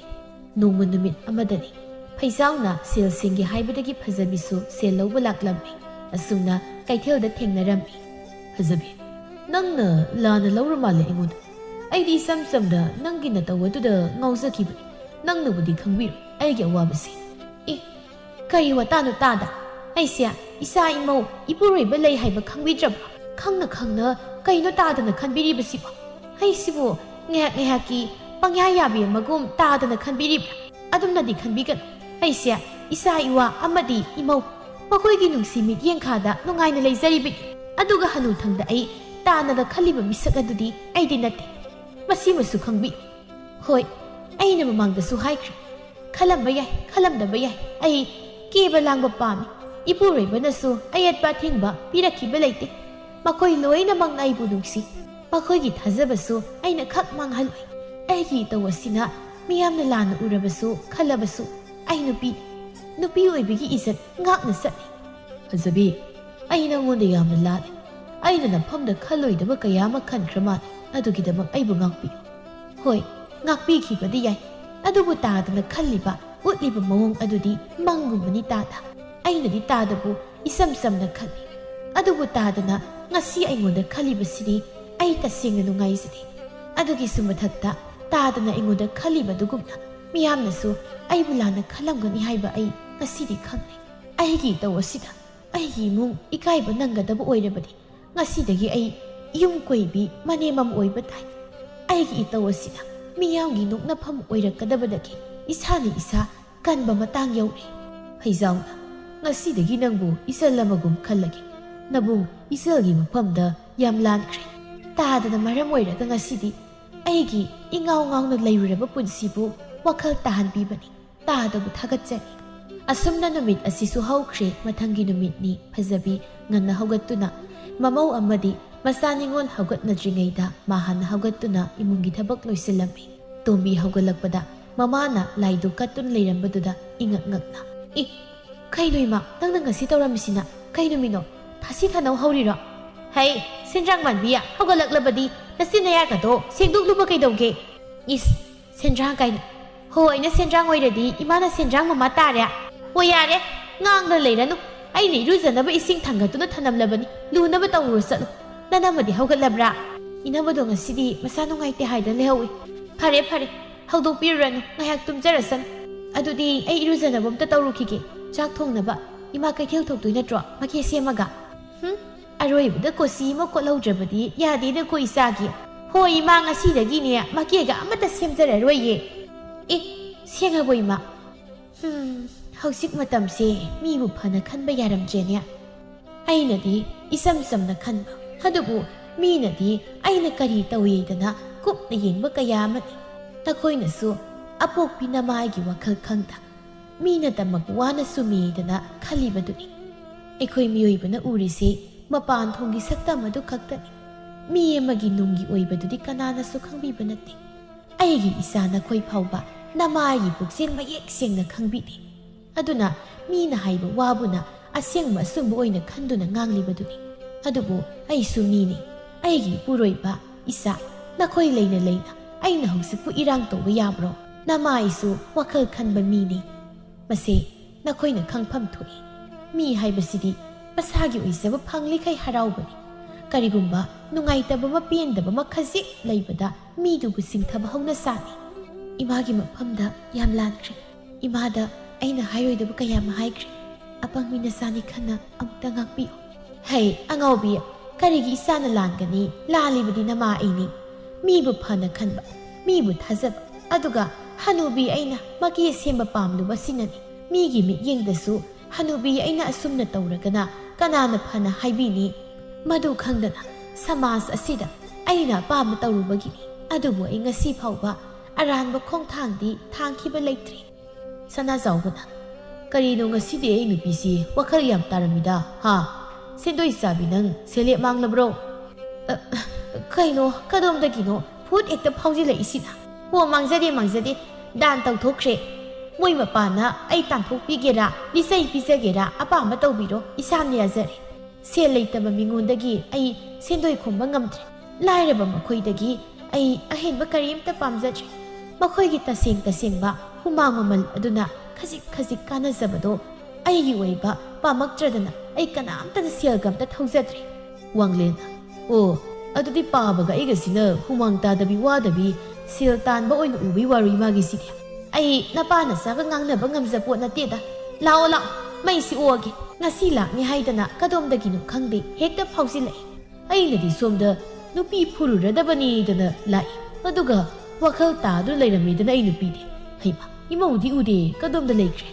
ꯅꯣꯡꯃ ꯅꯨꯃꯤꯠ ꯑꯃꯗꯅꯤ꯫ ꯐꯩꯖꯥꯎꯅ ꯁꯦꯜ ꯁꯤꯡꯒꯦ ꯍꯥꯏꯕꯗꯒꯤ ꯐꯖꯕꯤꯁꯨ ꯁꯦꯜ ꯂꯧꯕ ꯂꯥꯛꯂꯝꯃꯤ꯫ ꯑꯁꯨꯝꯅ ꯀꯩꯊꯦꯜꯗ ꯊꯦꯡꯅꯔꯝꯃꯤ꯫ ꯐꯖꯕꯤ, ꯅꯪꯅ ꯂꯥꯟꯅ ꯂꯧꯔ ꯃꯥꯜꯂꯦ ꯑꯩꯉꯣꯟꯗ꯫ ꯑꯩꯗꯤ ꯏꯆꯝ ꯆꯝꯅ ꯅꯪꯒꯤ ꯅꯇꯧ ꯑꯗꯨꯗ ꯉꯥꯎꯖꯈꯤꯕꯅꯤ꯫ ꯅꯪꯅꯕꯨꯗꯤ ꯈꯪꯕꯤꯔꯣꯏ ꯑꯩꯒꯤ ꯑꯋꯥꯕꯁꯤ꯫ ꯑꯦ, ꯀꯔꯤ ꯋꯥꯇꯥꯅꯣ ꯇꯥꯗ? ꯑꯩꯁꯦ ꯏꯆꯥ ꯏꯃꯧ ꯏꯄꯨꯔꯣꯏꯕ ꯂꯩ ꯍꯥꯏꯕ ꯈꯪꯕꯤꯗ꯭ꯔꯕ? ꯈꯪꯅ ꯈꯪꯅ ꯀꯩꯅꯣ ꯇꯥꯗꯅ ꯈꯟꯕꯤꯔꯤꯕꯁꯤꯕꯣ? ꯑꯩꯁꯤꯕꯨ ꯉꯥꯏꯍꯥꯛ ꯉꯥꯏꯍꯥꯛꯀꯤ ꯄꯪꯌꯥ ꯌꯥꯕꯤ ꯑꯃꯒꯨꯝ ꯇꯥꯗꯅ ꯈꯟꯕꯤꯔꯤꯕ꯭ꯔꯥ? ꯑꯗꯨꯝꯅꯗꯤ ꯈꯟꯕꯤꯒꯅꯨ꯫ ꯑꯩꯁꯦ ꯏꯆꯥ ꯏꯋꯥ ꯑꯃꯗꯤ ꯏꯃꯧ, ꯃꯈꯣꯏꯒꯤ ꯅꯨꯡꯁꯤ ꯃꯤꯠꯌꯦꯡ ꯈꯥꯗ ꯅꯨꯡꯉꯥꯏꯅ ꯂꯩꯖꯔꯤꯕꯅꯤ꯫ ꯑꯗꯨꯒ ꯍꯅꯨꯊꯪꯗ ꯑꯩ ꯇꯥꯟꯅꯗ ꯈꯜꯂꯤꯕ ꯃꯤꯁꯛ ꯑꯗꯨꯗꯤ ꯑꯩꯗꯤ ꯅꯠꯇꯦ꯫ ꯃꯁꯤꯃꯁꯨ ꯈꯪꯕꯤꯌꯨ꯫ ꯍꯣꯏ, ꯑꯩꯅ ꯃꯃꯥꯡꯗꯁꯨ ꯍꯥꯏꯈ꯭ꯔꯦ꯫ ꯈꯜꯂꯝꯕ ꯌꯥꯏ, ꯈꯜꯂꯝꯗꯕ ꯌꯥꯏ꯫ ꯑꯩ ꯀꯦꯕ ꯂꯥꯡꯕ ꯄꯥꯝꯃꯤ꯫ ꯏꯄꯨꯔꯣꯏꯕꯅꯁꯨ ꯑꯌꯦꯠꯄ ꯑꯊꯤꯡꯕ ꯄꯤꯔꯛꯈꯤꯕ ꯂꯩꯇꯦ꯫ ꯃꯈꯣꯏ ꯂꯣꯏꯅꯃꯛꯅ ꯑꯩꯕꯨ ꯅꯨꯡꯁꯤ꯫ ꯃꯈꯣꯏꯒꯤ ꯊꯥꯖꯕꯁꯨ ꯑꯩꯅ ꯈꯛ ꯃꯥꯡꯍꯜꯂꯣꯏ꯫ ꯑꯩꯒꯤ ꯏꯇꯧ ꯑꯁꯤꯅ ꯃꯤꯌꯥꯝꯅ ꯂꯥꯟꯅ ꯎꯔꯕꯁꯨ ꯈꯜꯂꯕꯁꯨ ꯑꯩ ꯅꯨꯄꯤ, ꯅꯨꯄꯤ ꯑꯣꯏꯕꯒꯤ ꯏꯖꯠ ꯉꯥꯛꯅ ꯆꯠꯂꯤ꯫ ꯐꯖꯕꯤ, ꯑꯩ ꯅꯉꯣꯟꯗ ꯌꯥꯝꯅ ꯂꯥꯜꯂꯦ꯫ ꯑꯩꯅ ꯅꯐꯝꯗ ꯈꯜꯂꯣꯏꯗꯕ ꯀꯌꯥ ꯑꯃ ꯈꯟꯈ꯭ꯔ ꯃꯥꯜꯂꯦ꯫ ꯑꯗꯨꯒꯤꯗꯃꯛ ꯑꯩꯕꯨ ꯉꯥꯛꯄꯤꯌꯨ꯫ ꯍꯣꯏ, ꯉꯥꯛꯄꯤꯈꯤꯕꯗꯤ ꯌꯥꯏ꯫ ꯑꯗꯨꯕꯨ ꯇꯥꯗꯅ ꯈꯜꯂꯤꯕ, ꯎꯠꯂꯤꯕ ꯃꯑꯣꯡ ꯑꯗꯨꯗꯤ ꯃꯪꯒꯨꯝꯕꯅꯤ ꯇꯥꯗ꯫ ꯑꯩꯅꯗꯤ ꯇꯥꯗꯕꯨ ꯏꯆꯝ ꯆꯝꯅ ꯈꯜꯂꯤ꯫ ꯑꯗꯨꯕꯨ ꯇꯥꯗꯅ ꯉꯁꯤ ꯑꯩꯉꯣꯟꯗ ꯈꯜꯂꯤꯕꯁꯤꯗꯤ ꯑꯩ ꯇꯁꯦꯡꯅ ꯅꯨꯡꯉꯥꯏꯖꯗꯦ꯫ ꯑꯗꯨꯒꯤꯁꯨ ꯃꯊꯛꯇ ꯇꯥꯗꯅ ꯑꯩꯉꯣꯟꯗ ꯈꯜꯂꯤꯕꯗꯨꯒꯨꯝꯅ ꯃꯤꯌꯥꯝꯅꯁꯨ ꯑꯩꯕꯨ ꯂꯥꯟꯅ ꯈꯜꯂꯝꯒꯅꯤ ꯍꯥꯏꯕ ꯑꯩ ꯉꯁꯤꯗꯤ ꯈꯪꯂꯦ꯫ ꯑꯩꯒꯤ ꯏꯇꯧ ꯑꯁꯤꯗ ꯑꯩꯒꯤ ꯏꯃꯨꯡ ꯏꯀꯥꯏꯕ ꯅꯪꯒꯗꯕ ꯑꯣꯏꯔꯕꯗꯤ ꯉꯁꯤꯗꯒꯤ ꯑꯩ ꯌꯨꯝ ꯀꯣꯏꯕꯤ ꯃꯅꯦꯝ ꯑꯃ ꯑꯣꯏꯕ ꯇꯥꯏ꯫ ꯑꯩꯒꯤ ꯏꯇꯧ ꯑꯁꯤꯅ ꯃꯤꯌꯥꯝꯒꯤ ꯅꯣꯛꯅꯐꯝ ꯑꯣꯏꯔꯛꯀꯗꯕꯗꯒꯤ ꯏꯁꯥꯅ ꯏꯁꯥ ꯀꯟꯕ ꯃꯇꯥꯡ ꯌꯧꯔꯦ꯫ ꯍꯩꯖꯥꯎꯅ, ꯉꯁꯤꯗꯒꯤ ꯅꯪꯕꯨ ꯏꯆꯜ ꯑꯃꯒꯨꯝ ꯈꯜꯂꯒꯦ꯫ ꯅꯕꯨꯡ ꯏꯆꯜꯒꯤ ꯃꯐꯝꯗ ꯌꯥꯝ ꯂꯥꯟꯈ꯭ꯔꯦ꯫ ꯇꯥꯗꯅ ꯃꯔꯝ ꯑꯣꯏꯔꯒ ꯉꯁꯤꯗꯤ ꯑꯩꯒꯤ ꯏꯉꯥꯎ ꯉꯥꯎꯅ ꯂꯩꯔꯨꯔꯕ ꯄꯨꯟꯁꯤꯕꯨ ꯋꯥꯈꯜ ꯇꯥꯍꯟꯕꯤꯕꯅꯤ꯫ ꯇꯥꯗꯕꯨ ꯊꯥꯒꯠꯆꯔꯤ꯫ ꯑꯁꯨꯝꯅ ꯅꯨꯃꯤꯠ ꯑꯁꯤꯁꯨ ꯍꯧꯈ꯭ꯔꯦ꯫ ꯃꯊꯪꯒꯤ ꯅꯨꯃꯤꯠꯅꯤ꯫ ꯐꯖꯕꯤ ꯉꯟꯅ ꯍꯧꯒꯠꯇꯨꯅ ꯃꯃꯧ ꯑꯃꯗꯤ ꯃꯆꯥ ꯅꯤꯉꯣꯜ ꯍꯧꯒꯠꯅꯗ꯭ꯔꯤꯉꯩꯗ ꯃꯥ ꯍꯥꯟꯅ ꯍꯧꯒꯠꯇꯨꯅ ꯏꯃꯨꯡꯒꯤ ꯊꯕꯛ ꯂꯣꯏꯁꯤꯜꯂꯝꯃꯤ꯫ ꯇꯣꯝꯕꯤ ꯍꯧꯒꯠꯂꯛꯄꯗ ꯃꯃꯥꯅ ꯂꯥꯏꯗꯨ ꯀꯠꯇꯨꯅ ꯂꯩꯔꯝꯕꯗꯨꯗ ꯏꯉꯛ ꯉꯛꯅ, "ꯏ, ꯀꯩꯅꯣ ꯏꯃꯥ, ꯅꯪꯅ ꯉꯁꯤ ꯇꯧꯔꯝꯃꯤꯁꯤꯅ ꯀꯩ ꯅꯨꯃꯤꯠꯅꯣ? ꯊꯥꯁꯤ ꯊꯥꯅꯧ ꯍꯧꯔꯤꯔꯣ?" "ꯍꯩ, ꯁꯦꯟꯗ꯭ꯔꯥꯡ ꯃꯥꯟꯕꯤ, ꯍꯧꯒꯠꯂꯛꯂꯕꯗꯤ ꯅꯆꯤꯟ ꯅꯌꯥꯒꯗꯣ ꯁꯦꯡꯗꯣꯛꯂꯨꯕ ꯀꯩꯗꯧꯒꯦ?" "ꯏꯁ, ꯁꯦꯟꯗ꯭ꯔꯥꯡ ꯀꯥꯏꯅ꯫ ꯍꯣ, ꯑꯩꯅ ꯁꯦꯟꯗ꯭ꯔꯥꯡ ꯑꯣꯏꯔꯗꯤ ꯏꯃꯥꯅ ꯁꯦꯟꯗ꯭ꯔꯥꯡ ꯃꯃꯥ ꯇꯥꯔꯦ?" "ꯍꯣ, ꯌꯥꯔꯦ, ꯉꯥꯡꯗ ꯂꯩꯔꯅꯨ꯫ ꯑꯩꯅ ꯏꯔꯨꯖꯅꯕ ꯏꯁꯤꯡ ꯊꯥꯡꯒꯠꯇꯨꯅ ꯊꯅꯝꯂꯕꯅꯤ꯫ ꯂꯨꯅꯕ ꯇꯧꯔꯨꯔꯣ ꯆꯠꯂꯨ꯫ ꯅꯅꯝꯃꯗꯤ ꯍꯧꯒꯠꯂꯕ꯭ꯔꯥ?" "ꯏꯅꯝꯃꯗꯣ ꯉꯁꯤꯗꯤ ꯃꯁꯥ ꯅꯨꯡꯉꯥꯏꯇꯦ ꯍꯥꯏꯗꯅ ꯂꯩꯍꯧꯏ꯫" "ꯐꯔꯦ, ꯐꯔꯦ, ꯍꯧꯗꯣꯛꯄꯤꯔꯨꯔꯅꯨ, ꯉꯥꯏꯍꯥꯛ ꯇꯨꯝꯖꯔꯁꯅꯨ꯫ ꯑꯗꯨꯗꯤ ꯑꯩ ꯏꯔꯨꯖꯅꯕ ꯑꯝꯇ ꯇꯧꯔꯨꯈꯤꯒꯦ꯫ ꯆꯥꯛ ꯊꯣꯡꯅꯕ ꯏꯃꯥ ꯀꯩꯊꯦꯜ ꯊꯣꯛꯇꯣꯏ ꯅꯠꯇ꯭ꯔꯣ? ꯃꯀꯦ ꯁꯦꯝꯃꯒ꯫ ꯍꯨꯝ, ꯑꯔꯣꯏꯕꯗ ꯀꯣꯆꯤ ꯑꯃ ꯀꯣꯠꯍꯧꯗ꯭ꯔꯕꯗꯤ ꯌꯥꯗꯦꯅꯦꯀꯣ ꯏꯆꯥꯒꯤ꯫ ꯍꯣꯏ ꯏꯃꯥ, ꯉꯁꯤꯗꯒꯤꯅꯦ ꯃꯀꯦꯒ ꯑꯃꯠꯇ ꯁꯦꯝꯖꯔꯔꯣꯏꯌꯦ꯫" "ꯑꯦ, ꯁꯦꯡꯉꯕꯣ ꯏꯃꯥ?" "ꯍꯨꯝ, ꯍꯧꯖꯤꯛ ꯃꯇꯝꯁꯦ ꯃꯤꯕꯨ ꯐꯅ ꯈꯟꯕ ꯌꯥꯔꯝꯗ꯭ꯔꯦꯅꯦ꯫ ꯑꯩꯅꯗꯤ ꯏꯆꯝ ꯆꯝꯅ ꯈꯟꯕ, ꯑꯗꯨꯕꯨ ꯃꯤꯅꯗꯤ ꯑꯩꯅ ꯀꯔꯤ ꯇꯧꯏꯗꯅ ꯀꯨꯞꯅ ꯌꯦꯡꯕ ꯀꯌꯥ ꯑꯃꯅꯤ꯫ ꯅꯈꯣꯏꯅꯁꯨ ꯑꯄꯣꯛꯄꯤ ꯅꯃꯥꯒꯤ ꯋꯥꯈꯜ ꯈꯪꯗ, ꯃꯤꯅ ꯇꯝꯃꯛꯄ ꯋꯥꯅ ꯆꯨꯝꯃꯤꯗꯅ ꯈꯜꯂꯤꯕꯗꯨꯅꯤ꯫ ꯑꯩꯈꯣꯏ ꯃꯤꯑꯣꯏꯕꯅ ꯎꯔꯤꯁꯤ ꯃꯄꯥꯟ ꯊꯣꯡꯒꯤ ꯁꯛꯇꯝ ꯑꯗꯨ ꯈꯛꯇꯅꯤ꯫ ꯃꯤ ꯑꯃꯒꯤ ꯅꯨꯡꯒꯤ ꯑꯣꯏꯕꯗꯨꯗꯤ ꯀꯅꯥꯅꯁꯨ ꯈꯪꯕꯤꯕ ꯅꯠꯇꯦ꯫ ꯑꯩꯒꯤ ꯏꯆꯥ ꯅꯈꯣꯏ ꯐꯥꯎꯕ ꯅꯃꯥꯒꯤ ꯄꯨꯛꯆꯦꯜ ꯃꯌꯦꯛ ꯁꯦꯡꯅ ꯈꯪꯕꯤꯗꯦ꯫ ꯑꯗꯨꯅ ꯃꯤꯅ ꯍꯥꯏꯕ ꯋꯥꯕꯨꯅ ꯑꯁꯦꯡꯕ ꯑꯆꯨꯝꯕ ꯑꯣꯏꯅ ꯈꯟꯗꯨꯅ ꯉꯥꯡꯂꯤꯕꯗꯨꯅꯤ꯫ ꯑꯗꯨꯕꯨ ꯑꯩꯁꯨ ꯃꯤꯅꯤ꯫ ꯑꯩꯒꯤ ꯏꯄꯨꯔꯣꯏꯕ, ꯏꯆꯥ, ꯅꯈꯣꯏ ꯂꯩꯅ ꯂꯩꯅ ꯑꯩꯅ ꯍꯧꯖꯤꯛꯄꯨ ꯏꯔꯥꯡ ꯇꯧꯕ ꯌꯥꯕ꯭ꯔꯣ? ꯅꯃꯥꯏꯁꯨ ꯋꯥꯈꯜ ꯈꯟꯕ ꯃꯤꯅꯤ꯫ ꯃꯁꯤ ꯅꯈꯣꯏꯅ ꯈꯪꯐꯝ ꯊꯣꯛꯏ꯫ ꯃꯤ ꯍꯥꯏꯕꯁꯤꯗꯤ ꯃꯁꯥꯒꯤ ꯑꯣꯏꯖꯕ ꯐꯪꯂꯤꯈꯩ ꯍꯔꯥꯎꯕꯅꯤ꯫ ꯀꯔꯤꯒꯨꯝꯕ ꯅꯨꯡꯉꯥꯏꯇꯕ ꯑꯃ, ꯄꯦꯟꯗꯕ ꯑꯃ ꯈꯖꯤꯛ ꯂꯩꯕꯗ ꯃꯤꯗꯨꯕꯨ ꯆꯤꯡꯊꯕ ꯍꯧꯅ ꯁꯥꯅꯤ꯫ ꯏꯃꯥꯒꯤ ꯃꯐꯝꯗ ꯌꯥꯝ ꯂꯥꯟꯈ꯭ꯔꯦ꯫ ꯏꯃꯥꯗ ꯑꯩꯅ ꯍꯥꯏꯔꯣꯏꯗꯕ ꯀꯌꯥ ꯑꯃ ꯍꯥꯏꯈ꯭ꯔꯦ꯫ ꯑꯄꯪꯕꯤ ꯅꯆꯥꯅꯤ ꯈꯟꯅ ꯑꯃꯨꯛꯇ ꯉꯥꯛꯄꯤꯌꯨ꯫ ꯍꯩ, ꯑꯉꯥꯎꯕꯤ, ꯀꯔꯤꯒꯤ ꯏꯆꯥꯅ ꯂꯥꯟꯒꯅꯤ? ꯂꯥꯜꯂꯤꯕꯗꯤ ꯅꯃꯥ ꯑꯩꯅꯤ꯫ ꯃꯤꯕꯨ ꯐꯅ ꯈꯟꯕ, ꯃꯤꯕꯨ ꯊꯥꯖꯕ, ꯑꯗꯨꯒ ꯍꯅꯨꯕꯤ ꯑꯩꯅ ꯃꯀꯦ ꯁꯦꯝꯕ ꯄꯥꯝꯂꯨꯕ ꯑꯁꯤꯅꯅꯤ꯫ ꯃꯤꯒꯤ ꯃꯤꯠꯌꯦꯡꯗꯁꯨ ꯍꯅꯨꯕꯤ ꯑꯩꯅ ꯑꯁꯨꯝꯅ ꯇꯧꯔꯒꯅ ꯀꯅꯥꯅ ꯐꯅ ꯍꯥꯏꯕꯤꯅꯤ? ꯃꯗꯨ ꯈꯪꯗꯅ ꯁꯃꯥꯖ ꯑꯁꯤꯗ ꯑꯩꯅ ꯑꯄꯥꯝꯕ ꯇꯧꯔꯨꯕꯒꯤꯅꯤ꯫ ꯑꯗꯨꯕꯨ ꯑꯩ ꯉꯁꯤ ꯐꯥꯎꯕ ꯑꯔꯥꯟꯕ ꯈꯣꯡꯊꯥꯡꯗꯤ ꯊꯥꯡꯈꯤꯕ ꯂꯩꯇ꯭ꯔꯤ꯫ ꯁꯅꯥꯖꯥꯎꯕꯅ, "ꯀꯔꯤꯅꯣ ꯉꯁꯤꯗꯤ ꯑꯩ ꯅꯨꯄꯤꯁꯤ ꯋꯥꯈꯜ ꯌꯥꯝ ꯇꯥꯔꯝꯃꯤꯗ, ꯍꯥ? ꯁꯦꯟꯗꯣꯏ ꯆꯥꯕꯤ, ꯅꯪ ꯁꯦꯂꯦꯞ ꯃꯥꯡꯂꯕ꯭ꯔꯣ?" "ꯑ, ꯀꯩꯅꯣ, ꯀꯗꯣꯝꯗꯒꯤꯅꯣ ꯚꯨꯠ ꯍꯦꯛꯇ ꯐꯥꯎꯖꯤꯜꯂꯛꯏꯁꯤꯅ?" "ꯑꯣ, ꯃꯥꯡꯖꯗꯦ, ꯃꯥꯡꯖꯗꯦ, ꯗꯥꯟ ꯇꯧꯊꯣꯛꯈ꯭ꯔꯦ꯫ ꯃꯣꯏ ꯃꯄꯥꯅ ꯑꯩ ꯇꯥꯟꯊꯣꯛꯄꯤꯒꯦꯔꯥ, ꯂꯤꯆꯩ ꯄꯤꯖꯒꯦꯔꯥ, ꯑꯄꯥꯝꯕ ꯇꯧꯕꯤꯔꯣ, ꯏꯁꯥꯅ ꯌꯥꯖꯔꯦ꯫ ꯁꯦꯜ ꯂꯩꯇꯕ ꯃꯤꯉꯣꯟꯗꯒꯤ ꯑꯩ ꯁꯦꯟꯗꯣꯏ ꯈꯣꯝꯕ ꯉꯝꯗ꯭ꯔꯦ꯫ ꯂꯥꯏꯔꯕ ꯃꯈꯣꯏꯗꯒꯤ ꯑꯩ ꯑꯍꯦꯟꯕ ꯀꯔꯤꯝꯇ ꯄꯥꯝꯖꯗ꯭ꯔꯦ꯫ ꯃꯈꯣꯏꯒꯤ ꯇꯁꯦꯡ ꯇꯁꯦꯡꯕ ꯍꯨꯃꯥꯡ ꯃꯃꯜ ꯑꯗꯨꯅ ꯈꯖꯤꯛ ꯈꯖꯤꯛ ꯀꯥꯟꯅꯖꯕꯗꯣ ꯑꯩꯒꯤ ꯑꯣꯏꯕ ꯄꯥꯝꯃꯛꯇ꯭ꯔꯗꯅ ꯑꯩ ꯀꯅꯥꯝꯇꯗ ꯁꯦꯜꯒ ꯑꯝꯇ ꯊꯧꯖꯗ꯭ꯔꯦ꯫" ꯋꯥꯡꯂꯦꯟ, "ꯑꯣ, ꯑꯗꯨꯗꯤ ꯄꯥꯕꯒ ꯑꯩꯒꯁꯤꯅ ꯍꯨꯃꯥꯡ ꯇꯥꯗꯕꯤ ꯋꯥꯗꯕꯤ ꯁꯦꯜ ꯇꯥꯟꯕ ꯑꯣꯏꯅ ꯎꯕꯩ ꯋꯥꯔꯣ ꯏꯃꯥꯒꯤꯁꯤꯗꯤ? ꯑꯩ ꯅꯄꯥ ꯅꯆꯥꯒ ꯉꯥꯡꯅꯕ ꯉꯝꯖꯄꯣꯠ ꯅꯠꯇꯦꯗ꯫ ꯂꯥꯛꯑꯣ, ꯂꯥꯛꯑꯣ, ꯃꯩꯁꯤ ꯑꯣꯛꯑꯒꯦ꯫ ꯉꯁꯤ ꯂꯥꯛꯅꯤ ꯍꯥꯏꯗꯅ ꯀꯗꯣꯝꯗꯒꯤꯅꯣ ꯈꯪꯗꯦ ꯍꯦꯛꯇ ꯐꯥꯎꯖꯤꯜꯂꯛꯏ꯫ ꯑꯩꯅꯗꯤ ꯁꯣꯝꯗ ꯅꯨꯄꯤ ꯐꯨꯔꯨꯔꯗꯕꯅꯤꯗꯅ ꯂꯥꯛꯏ, ꯑꯗꯨꯒ ꯋꯥꯈꯜ ꯇꯥꯗꯨꯅ ꯂꯩꯔꯝꯃꯤꯗꯅ ꯑꯩ ꯅꯨꯄꯤꯗꯤ꯫ ꯍꯩꯃꯥ, ꯏꯃꯧꯗꯤ ꯎꯗꯦ, ꯀꯗꯣꯝꯗ ꯂꯩꯈ꯭ꯔꯦ?"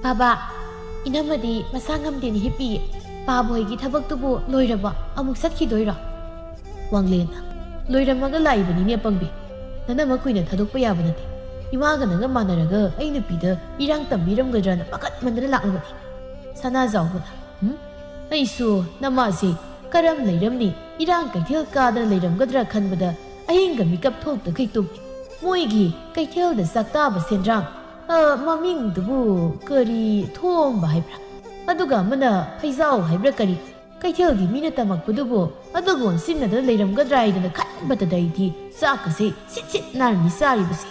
ꯕꯥꯕꯥ, ꯏꯅꯝꯃꯗꯤ ꯃꯁꯥ ꯉꯝꯗꯦꯅ ꯍꯤꯞꯄꯤꯌꯦ꯫ ꯄꯥꯕ ꯍꯣꯏꯒꯤ ꯊꯕꯛꯇꯨꯕꯨ ꯂꯣꯏꯔꯕ? ꯑꯃꯨꯛ ꯆꯠꯈꯤꯗꯣꯏꯔꯣ? ꯋꯥꯡꯂꯦꯟ, ꯂꯣꯏꯔꯝꯃꯒ ꯂꯥꯛꯏꯕꯅꯤꯅꯦ ꯄꯪꯕꯤ꯫ ꯅꯅꯝꯃ ꯀꯨꯏꯅ ꯊꯥꯗꯣꯛꯄ ꯌꯥꯕ ꯅꯠꯇꯦ꯫ ꯏꯃꯥꯒ ꯅꯪꯒ ꯃꯥꯟꯅꯔꯒ ꯑꯩ ꯅꯨꯄꯤꯗ ꯏꯔꯥꯡ ꯇꯝꯕꯤꯔꯝꯒꯗ꯭ꯔꯅ ꯄꯥꯈꯠꯃꯟꯗꯅ ꯂꯥꯛꯂꯕꯅꯤ꯫ ꯁꯅꯥꯖꯥꯎꯕꯅ, ꯎꯝ? ꯑꯩꯁꯨ ꯅꯃꯥꯁꯦ ꯀꯔꯝ ꯂꯩꯔꯝꯅꯤ, ꯏꯔꯥꯡ ꯀꯩꯊꯦꯜ ꯀꯥꯗꯅ ꯂꯩꯔꯝꯒꯗ꯭ꯔꯥ ꯈꯟꯕꯗ ꯑꯍꯤꯡꯒ ꯃꯤꯀꯞ ꯊꯣꯛꯇꯈꯩ ꯇꯨꯝꯃꯤ꯫ ꯃꯣꯏꯒꯤ ꯀꯩꯊꯦꯜꯗ ꯆꯥꯛꯇꯥꯕ ꯁꯦꯟꯗ꯭ꯔꯥꯡ, ꯑ, ꯃꯃꯤꯡꯗꯨꯕꯨ ꯀꯔꯤ, ꯊꯣꯝꯕ ꯍꯥꯏꯕ꯭ꯔꯥ? ꯑꯗꯨꯒ ꯑꯃꯅ ꯐꯩꯖꯥꯎ ꯍꯥꯏꯕ꯭ꯔꯥ ꯀꯔꯤ? ꯀꯩꯊꯦꯜꯒꯤ ꯃꯤꯅ ꯇꯝꯃꯛꯄꯗꯨꯕꯨ ꯑꯗꯨꯒ ꯑꯣꯟꯁꯤꯟꯅꯗꯅ ꯂꯩꯔꯝꯒꯗ꯭ꯔꯥ ꯍꯥꯏꯗꯅ ꯈꯟꯕꯗꯗ ꯑꯩꯗꯤ ꯆꯥꯛꯀꯁꯦ ꯁꯤꯠ ꯁꯤꯠ ꯅꯥꯟꯅꯤ ꯆꯥꯔꯤꯕꯁꯦ꯫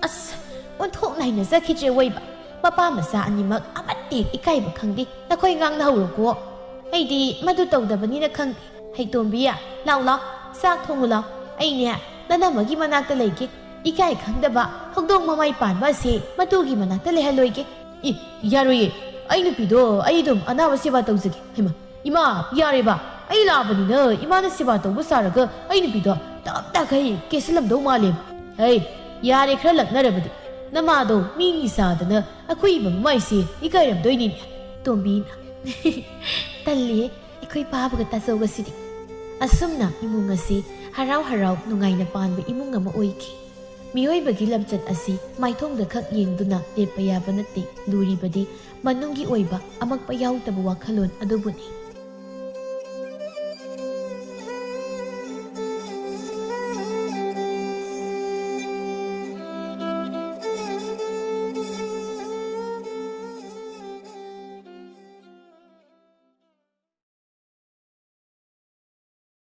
ꯑꯁ, ꯑꯣꯟꯊꯣꯛꯅ ꯍꯩꯅꯖꯈꯤꯗ꯭ꯔꯦ ꯑꯣꯏꯕ꯫ ꯃꯄꯥ ꯃꯆꯥ ꯑꯅꯤꯃꯛ ꯑꯃꯠꯇ ꯍꯦꯛ ꯏꯀꯥꯏꯕ ꯈꯪꯗꯦ꯫ ꯅꯈꯣꯏ ꯉꯥꯡꯅꯍꯧꯔꯣꯀꯣ꯫ ꯑꯩꯗꯤ ꯃꯗꯨ ꯇꯧꯗꯕꯅꯤꯅ ꯈꯪꯗꯦ꯫ ꯍꯩꯇꯣꯝꯕꯤ, ꯂꯥꯎ ꯂꯥꯎ, ꯆꯥꯛ ꯊꯣꯡꯉꯨ ꯂꯥꯎ꯫ ꯑꯩꯅꯦ ꯅꯅꯝꯃꯒꯤ ꯃꯅꯥꯛꯇ ꯂꯩꯒꯦ꯫ ꯏꯀꯥꯏ ꯈꯪꯗꯕ ꯍꯧꯗꯣꯡ ꯃꯃꯥꯏ ꯄꯥꯟꯕ ꯑꯁꯤ ꯃꯇꯨꯒꯤ ꯃꯅꯥꯛꯇ ꯂꯩꯍꯜꯂꯣꯏꯒꯦ꯫ ꯏ, ꯌꯥꯔꯣꯏꯌꯦ꯫ ꯑꯩ ꯅꯨꯄꯤꯗꯣ ꯑꯩ ꯑꯗꯨꯝ ꯑꯅꯥꯕ ꯁꯦꯕꯥ ꯇꯧꯖꯒꯦ꯫ ꯍꯩꯃꯥ, ꯏꯃꯥ, ꯌꯥꯔꯦꯕ꯫ ꯑꯩ ꯂꯥꯛꯑꯕꯅꯤꯅ ꯏꯃꯥꯅ ꯁꯦꯕꯥ ꯇꯧꯕ ꯁꯥꯔꯒ ꯑꯩ ꯅꯨꯄꯤꯗꯣ ꯇꯞ ꯇꯥꯈꯩ ꯀꯦꯁꯤꯜꯂꯝꯗꯧ ꯃꯥꯜꯂꯦ꯫ ꯍꯩ, ꯌꯥꯔꯦ ꯈꯔ ꯂꯛꯅꯔꯕꯗꯤ꯫ ꯅꯃꯥꯗꯣ ꯃꯤ ꯅꯤꯁꯥꯗꯅ ꯑꯩꯈꯣꯏ ꯏꯃꯥ ꯃꯃꯥꯏꯁꯦ ꯏꯀꯥꯏꯔꯝꯗꯣꯏꯅꯤꯅꯦ꯫ ꯇꯣꯝꯕꯤꯅ, ꯇꯜꯂꯤꯌꯦ, ꯑꯩꯈꯣꯏ ꯄꯥꯕꯒ ꯇꯥꯖꯧꯒꯁꯤꯗꯤ꯫ ꯑꯁꯨꯝꯅ ꯏꯃꯨꯡ ꯑꯁꯤ ꯍꯔꯥꯎ ꯍꯔꯥꯎ ꯅꯨꯡꯉꯥꯏꯅ ꯄꯥꯟꯕ ꯏꯃꯨꯡ ꯑꯃ ꯑꯣꯏꯈꯤ꯫ ꯃꯤꯑꯣꯏꯕꯒꯤ ꯂꯝꯆꯠ ꯑꯁꯤ ꯃꯥꯏꯊꯣꯡꯗ ꯈꯛ ꯌꯦꯡꯗꯨꯅ ꯂꯦꯞꯄ ꯌꯥꯕ ꯅꯠꯇꯦ꯫ ꯂꯨꯔꯤꯕꯗꯤ ꯃꯅꯨꯡꯒꯤ ꯑꯣꯏꯕ ꯑꯃꯛꯄ ꯌꯥꯎꯗꯕ ꯋꯥꯈꯜꯂꯣꯟ ꯑꯗꯨꯕꯨꯅꯤ꯫